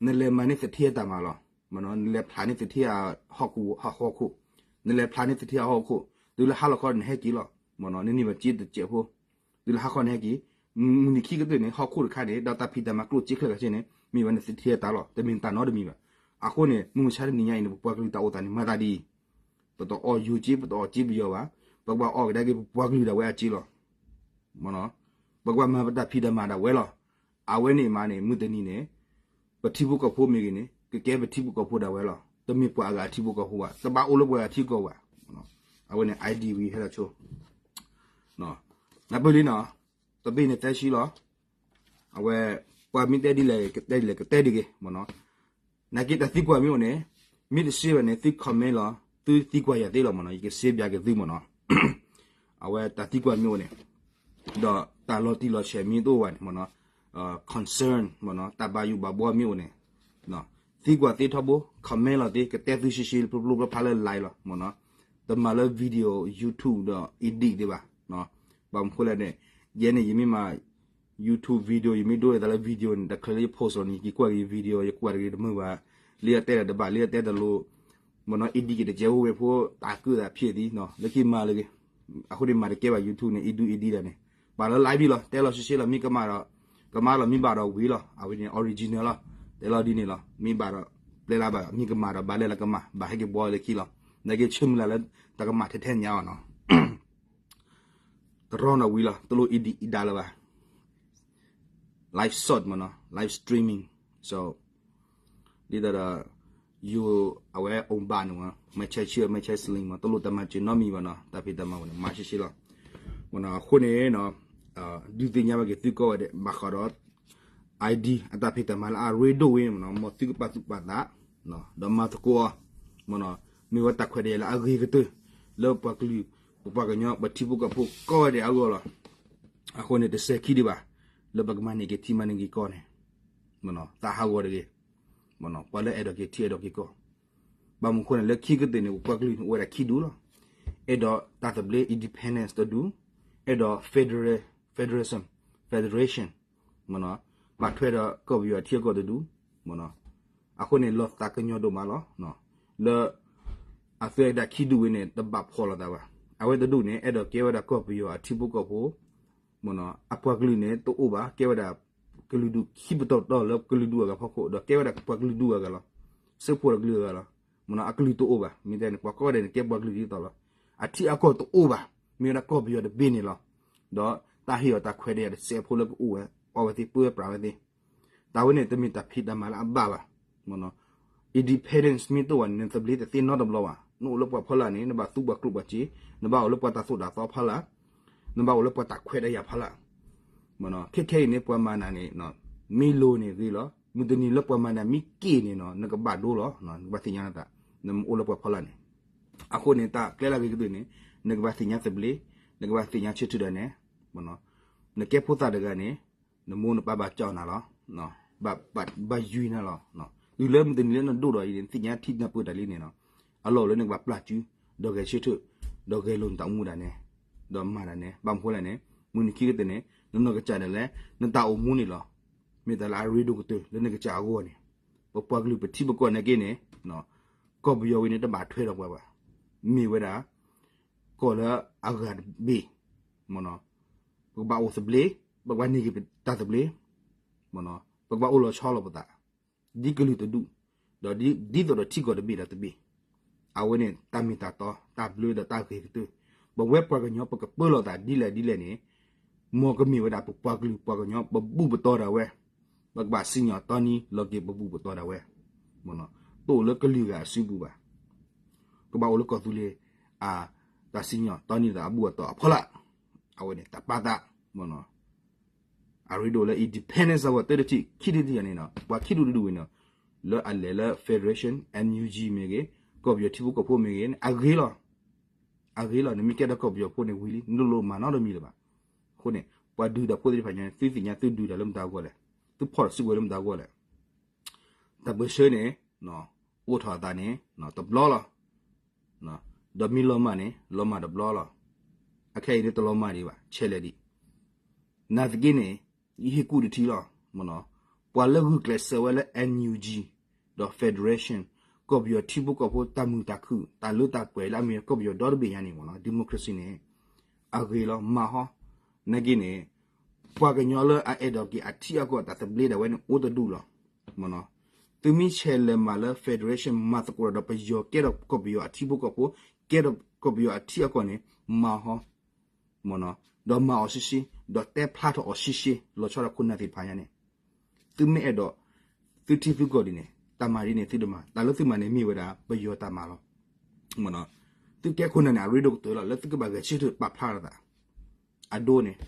နလဲၤမၤန့ၢ်သထ့အတၢ်မၤလီၤ. နလဲၤဖျါန့ၢ်သထ့အဟီၣ်ခိၣ်ဟီၣ်ခိၣ်, နလဲၤဖျါန့ၢ်သထ့အဟီၣ်ခိၣ်, တုၤလၢဟါလီၤခီန့ၣ် နဟဲက့ၤလီၤ. မ့ၢ်နီၤ နန့ၢ်ဘၣ်စ့တစဲးဖိ, တုၤလၢဟါခီန့ၣ်ဟဲက့ၤ, မုၢ်နံၤခံကတၢၢ်န့ၣ် ဟီၣ်ခိၣ်တခါန့ၣ် ဒီးတၢ်ဖံးတၢ်မၤကျိၣ်စ့ခဲလၢာ်ခဲဆ့န့ၣ် မ့ၢ်ဝဲန့ၣ်သထ့အတၢ်လီၤ, တမ့ၢ်တၢ်နီတမံၤဘၣ်. အဃိန့ၣ် မုၢ်မဆါတနံၤညါအံၤန့ၣ် ပပှၤကလုာ်တၢ်အိၣ်သးန့ၣ် မၤသးဒ်အံၤ, ပတအီၣ်ယိၤစ့ ပတအီၣ်စ့ပယီၤဘၣ်, ပကဘၣ်အီၣ်ကဒါက့ၤပပှၤကလုာ်ဒၣ်ဝဲအစ့လီၤ. ပကဘၣ်မၤပတၢ်ဖံးတၢ်မၤဒၣ်ဝဲလီၤ. အဝဲန့ၣ်မးန့ၣ် မုၢ်တနံၤန့ၣ် ပထံဖိကီၢ်ဖိမ့ၢ်ဂ့ၤန့ၣ် ကကဲပထံဖိကီၢ်ဖိဒၣ်ဝဲလီၤ. တမ့ၢ်ပှၤအဂၤအထံဖိကီၢ်ဖိဘၣ်, တဘၣ်အိၣ်လၢပှၤအဂၤထံကီၢ်ဘၣ်. အဝဲန့ၣ် ID ဝံၤဟဲလီၤဆိ နၢ်ပၢၢ်လံနီၤ, တဘ့ၣ်န့ၣ်သၢဆံလီၤ. အဝဲ ပှၤမ့ၢ်တဲဒ်လဲၣ် ကတဲဒ်လဲၣ် ကတဲဒ်ဂ့ၤမ့ၢ်နီၤ. နာ်က့တၢ်သံကွၢ်မ့ၢ်အိၣ်န့ၣ် မ့ၢ်တရှဲဘၣ်န့ၣ် သု comment လီၤ, သုသံကွၢ်ယၤသ့လီၤမ့ၢ်နီၤ, ယကရှဲပၠးက့ၤသုမ့ၢ်နီၤ. အဝဲတၢ်သံကွၢ်မ့ၢ်အိၣ်န့ၣ် ဒီးတၢ်လီၤတံၢ်လီၤဆဲးမ့ၢ်တအိၣ်ဘၣ်န့ၣ်မ့ၢ်နီၤ, concern မ့ၢ်နီၤ, တၢ်ဘၣ်ယိၣ်ဘၣ်ဘှီမ့ၢ်အိၣ်န့ၣ်, သံကွၢ်သ့ထီဘိ comment လီၤသ့, ကတဲသုရှဲရှဲ ပျိပျိပျါဖျါလၢ live လီၤမ့ၢ်နီၤ, တမၤလၢ video YouTube ဒီး edit သ့ဘၣ်, ဘၣ်မနုၤဃိလဲၣ်န့ၣ်, ယဲန့ၣ် ယမ့ၢ်မၤ YouTube video ယမ့ၢ်ဒိသးလၢ video န့ၣ် တချုးလၢယ post လီၤန့ၣ် ယကွၢ်က့ၤ video ယကွၢ်တဂ့ၤတမုာ်ဘၣ်, လၢယတဲတၢ်တဘၣ် လၢယတဲတၢ်လိၤ, မ့ၢ်နီၤ edit က့ၤတကဲဝဲဖိ တၢ်ကၢၣ်သးဖျဲးသံနီၤ လၢခံမၤလၢက့ၤ, အဃိန့ၣ် မၤတကဲဘၣ် YouTube န့ၣ် edit edit တၢ်န့ၣ်, ပာ်လၢ live လီၤ တဲလီၤရှဲရှဲလီၤ မ့ၢ်ကမၣ်ဒီး, ကမၣ်လီၤ မ့ၢ်ဘၣ်ဒီးဝံၤလီၤ အဝဲန့ၣ် original လီၤ, တဲလီၤဒ်န့ၣ်လီၤ မ့ၢ်ဘၣ်ဒီး, ပျဲလၢဘၣ် မ့ၢ်ကမၣ်ဒီးဘၣ်လဲၣ်လၢကမၣ် ဘၣ်ဟဲက့ၤဘှီလၢခံလီၤ, နာ်က့ဆၢမုၢ်လၢ်လၢ တၢ်ကမၣ်ထဲထဲညါအီၤနီၤ တရီနီၤဝံၤလီၤ တလိၣ် edit edit လၢၤဘၣ်, live shot မ့ၢ်နီၤ live streaming, so ဒ်သိးဒီး, ယိၤအဝဲအိၣ်ဘၣ်န့ၣ်မ့ၢ် မဲာ်ဆဲးဆံး မဲာ်ဆဲးစလံမ့ၢ် တလိၣ်တၢ်မၤစၢၤနီတမံၤဘၣ်နီၤ တၢ်ဖံးတၢ်မၤဝဲန့ၣ် မၤရှဲရှဲလီၤ, အဃိန့ၣ်, ဒုးသ့ၣ်ညါဘၣ်က့ၤသုကိးဂၤဒဲး ဘၣ်ဃးဒီး ID အတၢ်ဖံးတၢ်မၤလၢအရ့ဒိၣ်ဝဲမ့ၢ်နီၤ မ်သုကပာ်သူၣ်ပာ်သး, ဒီးမၤသကိးအီၤ, မ့ၢ်နီၤ, မ့ၢ်ဝဲတၢ်ခွဲးတၢ်ယာ်လၢအဂ့ၤကတၢၢ်, လၢပှၤကလုာ်, ပပှၤကညီ ပထံဖိကီၢ်ဖိကိးဂၤဒဲးအဂီၢ်လီၤ, အဃိန့ၣ် တစဲးခံဒံးဘၣ်, လၢပကမၤန့ၢ်က့ၤထံမၤန့ၢ်က့ၤကီၢ်န့ၣ်, မ့ၢ်နီၤ သးဟးဂီၤတဂ့ၤ, မ့ၢ်နီၤ ပှၤလၢအဲၣ်ဒိးက့ၤထံအဲၣ်ဒိးက့ၤကီၢ်, ဘၣ်မနုၤဃိန့ၣ် လၢခံကတၢၢ်န့ၣ် ပပှၤကလုာ်န့ၣ်အိၣ်ဝဲဒၣ်ခံဒူၣ်လီၤ, အဲၣ်ဒိးတၢ်သဘျ့ independence တဒူၣ်, အဲၣ်ဒိး federal, federalism, federation, မ့ၢ်နီၤ, ဘၣ်ထွဲဒီးကီၢ်ပယီၤအထံအကီၢ်တဒူၣ်, မ့ၢ်နီၤ, အဃိန့ၣ် လီၤသးကညီၤဒိၣ်မးလီၤ, လၢ အသုဝဲဒၣ်ခံဒူၣ်ဝဲန့ၣ် တဘၣ်ဖှီၣ်လိာ်သးဘၣ်, အဝဲတဒူၣ်န့ၣ် အဲၣ်ဒိးကဲဝဲဒၣ်ကီၢ်ပယီၤအထံဖိကီၢ်ဖိ, မ့ၢ်နီၤ, အပှၤကလုာ်န့ၣ် တအိၣ်ဘၣ်, ကဲဝဲဒၣ် ကလုာ်ဒူၣ်ခံပတီၢ်တီၢ်လၢကလုာ်ဒူၣ်အဂၤဖီခိၣ်, ဒီးကဲဝဲဒၣ်ပှၤကလုာ်ဒူၣ်အဂၤလီၤ, စၢဖှိၣ်ဒီးကလုာ်အဂၤလီၤ, မ့ၢ်နီၤ, အကလုာ်တအိၣ်ဘၣ်, မ့ၢ်တဲန့ၣ် ပှၤကိးဂၤဒဲးန့ၣ် ကဲပှၤကလုာ်ဒ်သိးလီၤ, အထံအကီၢ်တအိၣ်ဘၣ်, မ့ၢ်ဝဲဒၣ်ကီၢ်ပယီၤတဘ့ၣ်န့ၣ်လီၤ, ဒီးတၢ်ဟ့ၣ်အီၤတၢ်ခွဲးတၢ်ယာ်တစဲးဖိလၢကအိၣ်ဝဲ, အီၣ်ဝဲသ့ၣ်ပၢဝဲပြးဝဲသ့ၣ် တၢ်ဝဲန့ၣ် တမ့ၢ်တၢ်ဖံးတၢ်မၤလၢအဘၣ်ဘၣ်, မ့ၢ်နီၤ, independence မ့ၢ်တအိၣ်ဘၣ်န့ၣ် နသဘျ့တသ့နီတဘျီဘၣ်, နအိၣ်လၢပှၤဖီလာ်န့ၣ် နဘၣ်သူပှၤကျိၣ်ပှၤစ့, နဘၣ်အိၣ်လၢပှၤတၢ်သိၣ်တၢ်သီဖီလာ်, နဘၣ်အိၣ်လၢပှၤတၢ်ခွဲးတၢ်ယာ်ဖီလာ်, မ့ၢ်နီၤ, ခဲခဲအံၤန့ၣ် ပှၤမၤနၤန့ၣ် မ့ၢ်လိၤန့ၣ်ဂ့ၤလီၤ, မုၢ်တနံၤလၢပှၤမၤနၤမ့ၢ်က့ၣ်န့ၣ်နီၤ နကဘၣ်ဒိလီၤ, နကဘၣ်သ့ၣ်ညါနသး, နအိၣ်လၢပှၤဖီလာ်န့ၣ်, အဃိန့ၣ် တၢ်ကျဲလၢအဂ့ၤကတၢၢ်န့ၣ် နကဘၣ်သ့ၣ်ညါသဘျ့, နကဘၣ်သ့ၣ်ညါဆၢထၢၣ်ဒီးန့ၣ်, နကဲဖိသၣ်တဂၤန့ၣ် နမိၢ်နပၢ်ဘၣ်ကၠီၣ်နၤလီၤ, ဘၣ်ယွံနၤလီၤ, တုၤလၢမုၢ်တနံၤလၢနဒိၣ်ဒီးအံၤန့ၣ် နသ့ၣ်ညါထံနၢ်ပၢၢ်တၢ်လံန့ၣ်နီၤ, အလီၢ်အိၣ်လၢနကဘၣ်ပျၢ်စု, ဒီးဂဲၤဆၢထၢၣ်, ဒီးဂဲၤလိာ်နတၢ်အိၣ်မူဒၣ်နဲ, ဒီးမၤဒၣ်နဲ, ဘၣ်မနုၤဃိလဲၣ်န့ၣ်, မုၢ်နံၤခံကတၢၢ်န့ၣ် နနီၢ်ကစၢ်ဒၣ်လဲာ် နတၢ်အိၣ်မူန့ၣ်လီၤ, မ့ၢ်တၢ်လၢအရ့ဒိၣ်ကတၢၢ်လၢနကစၢ်အဂီၢ်န့ၣ်, ပပှၤကလုာ်ပထံပကီၢ်နာ်က့န့ၣ်, ကီၢ်ပယီၤဝဲန့ၣ် တဘၣ်ထွဲဒီးပှၤဘၣ်, မ့ၢ်ဝဲဒၣ် ကီၢ်လၢအဂၤတဘ့ၣ်, မ့ၢ်နီၤ, ပကဘၣ်အိၣ်သဘျ့, ပကဘၣ်န့ၢ်က့ၤတၢ်သဘျ့, မ့ၢ်နီၤ, ပကဘၣ်အိၣ်လီၤဆီလီၤပသး, ဒ်ကလုာ်တဒူၣ်, ဒီးဒ်သိးဒီးထံကီၢ်တဘ့ၣ်ဒီးတဘ့ၣ်, အဝဲန့ၣ်တၢ်မ့ၢ်တၢ်တီ, တၢ်ဘျၢဒီးတၢ်ဂ့ၤကတၢၢ်, ပဝဲပှၤကညီပကပၢလီၤသးဒ်လဲၣ်ဒ်လဲၣ်န့ၣ်, မ်ကမ့ၢ်ဝဲဒၣ်ပပှၤကလုာ်ပှၤကညီ ပဘူၣ်ပတီၢ်ဒၣ်ဝဲ, ပကဘၣ်စံၣ်ညီၣ်တီနံၤလီၤက့ၤပဘူၣ်ပတီၢ်ဒၣ်ဝဲ, မ့ၢ်နီၤ, တအိၣ်လၢကလုာ်ဂၤအစုပူၤဘၣ်, ကဘၣ်အိၣ်လၢကီၢ်သူလ့ၤ အတၢ်စံၣ်ညီၣ်တီနံၤသးအဘူၣ်အတီၢ်အဖီလာ်, အဝဲန့ၣ်တၢ်ပာ်သး, မ့ၢ်နီၤ, အရ့ဒိၣ်လၢ independence အဂီၢ် တၢတထံၣ် ခံထံၣ်တထံၣ်န့ၣ်နီၤ ပှၤခံဒူၣ်တဒူၣ်ဝဲန့ၣ်, လၢအလဲၤလၢ federation, NUG မ့ၢ်ဂ့ၤ, ကီၢ်ပယီၤထံဖိကီၢ်ဖိမ့ၢ်ဂ့ၤန့ၣ် အဂ့ၤလီၤ, အဂ့ၤလီၤ, နမ့ၢ်ကဲထီၣ်ကီၢ်ပယီၤဖိန့ၣ်ဝံၤလံ နတလိၣ်မၤနီတမံၤလၢၤဘၣ်, အဃိန့ၣ် ပှၤဒုးတၢ်ဖိသ့ၣ်တဖၣ်ညါန့ၣ် သုသ့ၣ်ညါသုဒုးတၢ်လၢမတၤအဂီၢ်လဲၣ်, သုဖီၣ်တၢ်စုကဝဲၤလၢမတၤအဂီၢ်လဲၣ် တၢ်ပၢၢ်ဆၢန့ၣ် အိၣ်ထီၣ်အသးန့ၣ် တဘျီလီၤ. ဒီးမ့ၢ်လီၤမၢ်န့ၣ် လီၤမၢ်တဘျီလီၤ. အခဲအံၤန့ၣ်တလီၤမၢ်ဒံးဘၣ် ဆဲးလဲၤဒံး. နာ်သက့န့ၣ် ယဟ့ၣ်ကူၣ်တထံၣ်လီၤ. ပှၤလၢဂုာ်ကျဲးစၢးဝဲလၢ NUG ဒီး Federation ကီၢ်ပယီၤထံဖိကီၢ်ဖိတၢ်မုာ်တၢ်ခုၣ် တၢ်လၢတၢ်ပှဲၤလၢအမ့ၢ်ကီၢ်ပယီၤဒီတဘ့ၣ်ညါန့ၣ် democracy န့ၣ် အဂ့ၤလီၤ မၤဟီ. နာ်က့န့ၣ် ပှၤကညီလၢအအဲၣ်ဒိးက့ၤအထံအကီၢ်တၢ်သဘျ့ဒၣ်ဝဲန့ၣ် အိၣ်တဒူၣ်လီၤ. သုမ့ၢ်ဆဲးလဲၤမၤလၢ Federation မၤသကိးဒီးပယီၤ ကဲထီၣ်ကီၢ်ပယီၤအထံဖိကီၢ်ဖိ ကဲထီၣ်ကီၢ်ပယီၤအထံအကီၢ်န့ၣ် မၤဟီ ဒီးမၤအီၤရှဲရှဲ ဒီးတဲဖျါထီၣ်အီၤရှဲရှဲ လီၤဆီဒၣ်ခိၣ်နၢ်သ့ၣ်တဖၣ်ညါန့ၣ် သုမ့ၢ်အဲၣ်ဒိး သုထံသုကီၢ်ဒ်န့ၣ် တၢ်မၤဒ်န့ၣ်သုတမၤ တၢ်လၢသုမၤန့ၣ်မ့ၢ်ဝဲဒၣ်ပယီၤတၢ်မၤလီၤ. သုကဲခိၣ်နၢ်န့ၣ် အရ့ဒိၣ်ကတၢၢ်လီၤ လၢသုကဘၣ်ဂဲၤဆၢထၢၣ်ပာ်ဖျါထီၣ်သး အဒိန့ၣ်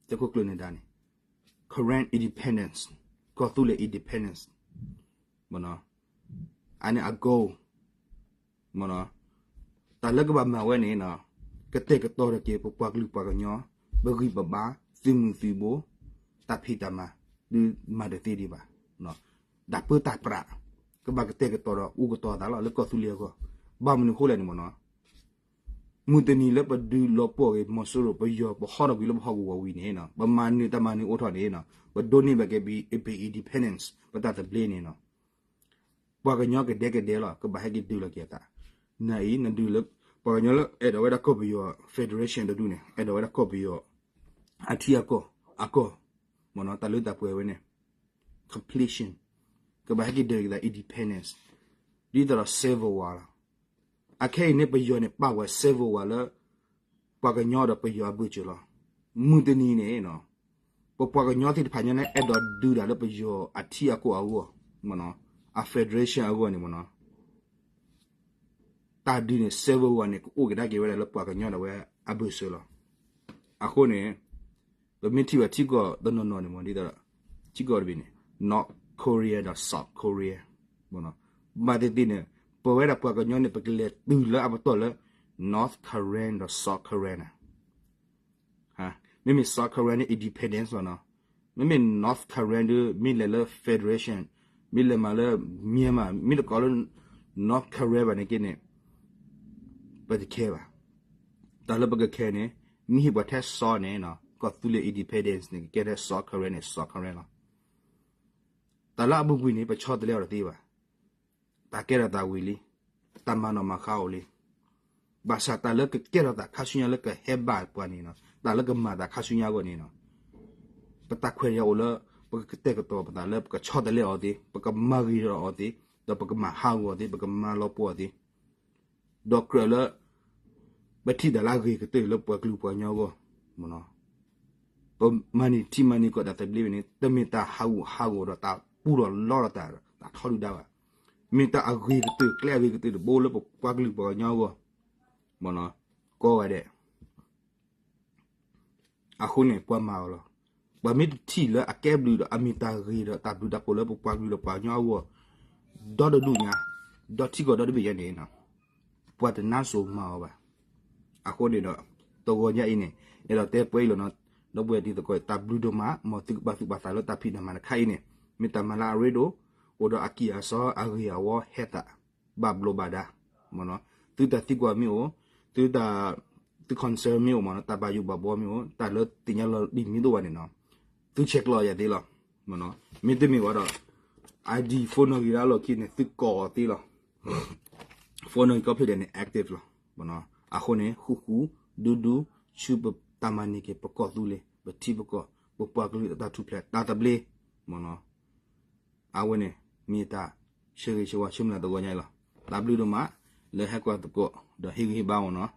သုးခိၣ်ကျၢၢ်န့ၣ်ဒၣ်န့ၣ် Karen independence ကီၢ်သူလ့ၤ independence အန့ၣ်အ goal တၢ်လၢကဘၣ်မၤဝဲန့ၣ် ကတဲာ်ကတီၤထီၣ်က့ၤပပှၤကလုာ်ပှၤကညီ ပဂံၢ်ပဘါ, သုးမုၢ်သံၣ်ဘိ, တၢ်ဖံးတၢ်မၤ, ဒုးမၤတသ့ဒံးဘၣ်. တၢ်ပၢတၢ်ပြး, ကဘၣ်ကတဲာ်ကတီၤဒီးအိၣ်ကတီၤသးလီၤ လၢကီၢ်သူလ့ၤအဂီၢ်. ဘၣ်မနုၤအဃိလဲၣ်န့ၣ်မ့ၢ်နီၤ, မုၢ်တနံၤလၢပဒုးလီၤပှီၢ်က့ၤမီၤစိရိၤ ပယီၤ ပဟီထီၣ်ကွံာ်လၢပဟီၣ်ကဝီၤဝံၤန့ၣ်, ပမၤနၢၤတၢ်မၤနၢၤအိၣ်ထီၣ်န့ၣ်, ပဒိးန့ၢ်ဘၣ်က့ၤ independence ပတၢ်သဘျ့န့ၣ်နီၤ, ပှၤကညီကဒဲကဒဲလီၤ ကဘၣ်ဟဲက့ၤဒုးလီၤက့ၤအသး. နအံၤ နဒုးလၢ ပှၤကညီလၢအဲၣ်ဒိးဝဲဒၣ်ကီၢ်ပယီၤ federation တဒူၣ်န့ၣ် အဲၣ်ဒိးဝဲဒၣ်ကီၢ်ပယီၤ အထံအကီၢ် အကီၢ်, မ့ၢ်နီၤ တၢ်လၢတၢ်ပှဲၤဝဲန့ၣ် completion, ကဘၣ်ဟဲက့ၤဒုးက့ၤသး independence, ဒ်သိးဒီး civil war လီၤ. အခဲအံၤန့ၣ် ပယီၤန့ၣ် ပာ်ဝဲ civil war လၢ ပှၤကညီဒီးပယီၤအဘၢၣ်စၢၤလီၤ. မုၢ်တနံၤန့ၣ် ပပှၤကညီသ့ၣ်တဖၣ်ညါန့ၣ် အဲၣ်ဒိးဒုးတၢ်လၢပယီၤအထံအကီၢ်အဂီၢ်, အ federation အဂီၢ်န့ၣ်မ့ၢ်နီၤ, တၢ်ဒုးန့ၣ် civil war န့ၣ် ကအိၣ်က့ၤဒၣ်က့ၤဝဲဒၣ်လၢပှၤကညီဒၣ်ဝဲအဘၢၣ်စၢၤလီၤ. အဃိန့ၣ် ပမ့ၢ်ထံၣ်ဘၣ်ထံကီၢ်တနီၤနီၤန့ၣ်မ့ၢ်ဒ်သိး ထံကီၢ်တဘ့ၣ်န့ၣ် North Korea ဒီး South Korea, မ့ၢ်နီၤ, မၤသ့ၣ်သ့ၣ်န့ၣ် ပဝဲဒၣ်ပှၤကညီန့ၣ် ပကလဲၤတုၤလၢအပတီၢ်လၢ North Korea ဒီး South Korea န့ၣ် မ့မ့ၢ် South Korea န့ၣ် independence လီၤနီၤ. မ့မ့ၢ် North Korea ဒုး မ့ၢ်လဲၤလၢ federation, မ့ၢ်လဲၤမၤလၢ Myanmar, မ့ၢ်တကိးလၢ North Korea ဘၣ်န့ၣ်က့န့ၣ် ပတခဲဘၣ်. တၢ်လၢပကခဲန့ၣ် မ့ၢ်ဟ့ၣ်ပှၤထဲစီန့ၣ် ကီၢ်သူလ့ၤ independence န့ၣ် ကကဲထဲ South Korea န့ၣ် South Korea လီၤ. တၢ်လၢအပူၤကွံာ်န့ၣ် ပဆီတလဲအီၤတသ့ဘၣ်. တၢ်ကဲထီၣ်သးဝံၤလံ, တၢ်မၤနီၣ်မၤဃါအိၣ်လံ. ဘၣ်ဆၣ်တၢ်လၢကကဲထီၣ်သးခါဆူညါလၢကဟဲဘၣ်ပှၤန့ၣ်နီၤ, တၢ်လၢကမၤသးခါဆူညါအဂီၢ်န့ၣ်နီၤ, ပတၢ်ခွဲးတၢ်ယာ်အိၣ်လၢ ပကတဲာ်ကတီၤပသးလၢပကဆီတလဲအီၤသ့, ပကမၤဂ့ၤထီၣ်အီၤသ့, ဒီးပကမၤဟးဂီၤအီၤသ့, ပကမၤလီၤပှီၢ်အီၤသ့, ဒီးကြၢးလၢ ပထံၣ်တၢ်လၢအဂ့ၤကတၢၢ်လၢပှၤကလုာ်ပှၤကညီအဂီၢ်, မ့ၢ်နီၤ, ပမၤန့ၢ်ထံမၤန့ၢ်ကီၢ်တၢ်သဘျ့ဝဲန့ၣ် တမ့ၢ်တၢ်ဟးဂူာ်ဟးဂီၤဒီးတၢ်ပူထီၣ်လီထီၣ်တၢ် တၢ်ထီဒုၣ်ဒါဘၣ်. မ့ၢ်တၢ်အဂ့ၤကတၢၢ် ကျဲအဂ့ၤကတၢၢ်တဘိလၢပပှၤကလုာ်ပှၤကညီအဂီၢ်, မ့ၢ်နီၤ, ကိးဂၤဒဲး အဃိန့ၣ် ပှၤမၤအီၤလီၤ. ပှၤမ့ၢ်တထံၣ်လၢအကဲဘျုးဒီးအမ့ၢ်တၢ်ဂ့ၤဒီးတၢ်ဘျုးတၢ်ဖှိၣ်လၢပပှၤကလုာ်ဒီးပှၤကညီအဂီၢ် ဒီတဒူၣ်ညါ, ဒီထံကီၢ်ဒီတဘ့ၣ်ညါန့ၣ် ပှၤတနါစိၤမၤအီၤဘၣ်. အဃိန့ၣ်ဒီး တဂီၤညါအံၤန့ၣ် အဲၣ်ဒိးတဲပှဲၤအံၤလီၤနီၤ, ဒီပုၢ်ဝဲၢ်တံၤသကိး တၢ်ဘျုးဒိၣ်မး မ်သုကပာ်သူၣ်ပာ်သးလၢတၢ်ဖံးတၢ်မၤတခါအံၤန့ၣ် မ့ၢ်တၢ်မၤလၢအရ့ဒိၣ်, အိၣ်ဒီးအကံၢ်အစီအဂ့ၤအဝါဟဲသး ဘၣ်ဘျိးဘၣ်ဒါ, မ့ၢ်နီၤ, သုတၢ်သံကွၢ်မ့ၢ်အိၣ်, သုတၢ်, သု concern မ့ၢ်အိၣ်မ့ၢ်နီၤ, တၢ်ဘၣ်ယိၣ်ဘၣ်ဘှီမ့ၢ်အိၣ်, တၢ်လၢသ့ၣ်ညါလီၤတံၢ်မ့ၢ်တအိၣ်ဘၣ်န့ၣ်နီၤ, သုဆဲးကျိးယၤသ့လီၤ, မ့ၢ်နီၤ, မ့တမ့ၢ်ဘၣ်ဒီး ID phone နီၣ်ဂံၢ်လၢအလီၢ်ခံန့ၣ် သုကိးအီၤသ့လီၤ. Phone နီၣ်ဂံၢ်ကိးဖျၢၣ်ဒဲးန့ၣ် active လီၤ, မ့ၢ်နီၤ, အဃိန့ၣ် ဃူဃူ, ဒူဒူ, ဆူပတၢ်မၤန့ၢ်က့ၤ ပကီၢ်သူလ့ၤ, ပထံပကီၢ်, ပပှၤကလုာ်အတၢ်ထူၣ်ဖျဲး တၢ်သဘျ့, မ့ၢ်နီၤ အဝဲန့ၣ် မ့ၢ်တၢ်ဆၢဂ့ၤဆၢဝါဆၢမုၢ်လၢ်တဂီၤညါအံၤလီၤ. တၢ်ဘျုးဒိၣ်မး လၢဟဲကွၢ်သကိး ဒီးဟ့ၣ်ဂံၢ်ဟ့ၣ်ဘါမ့ၢ်နီၤ.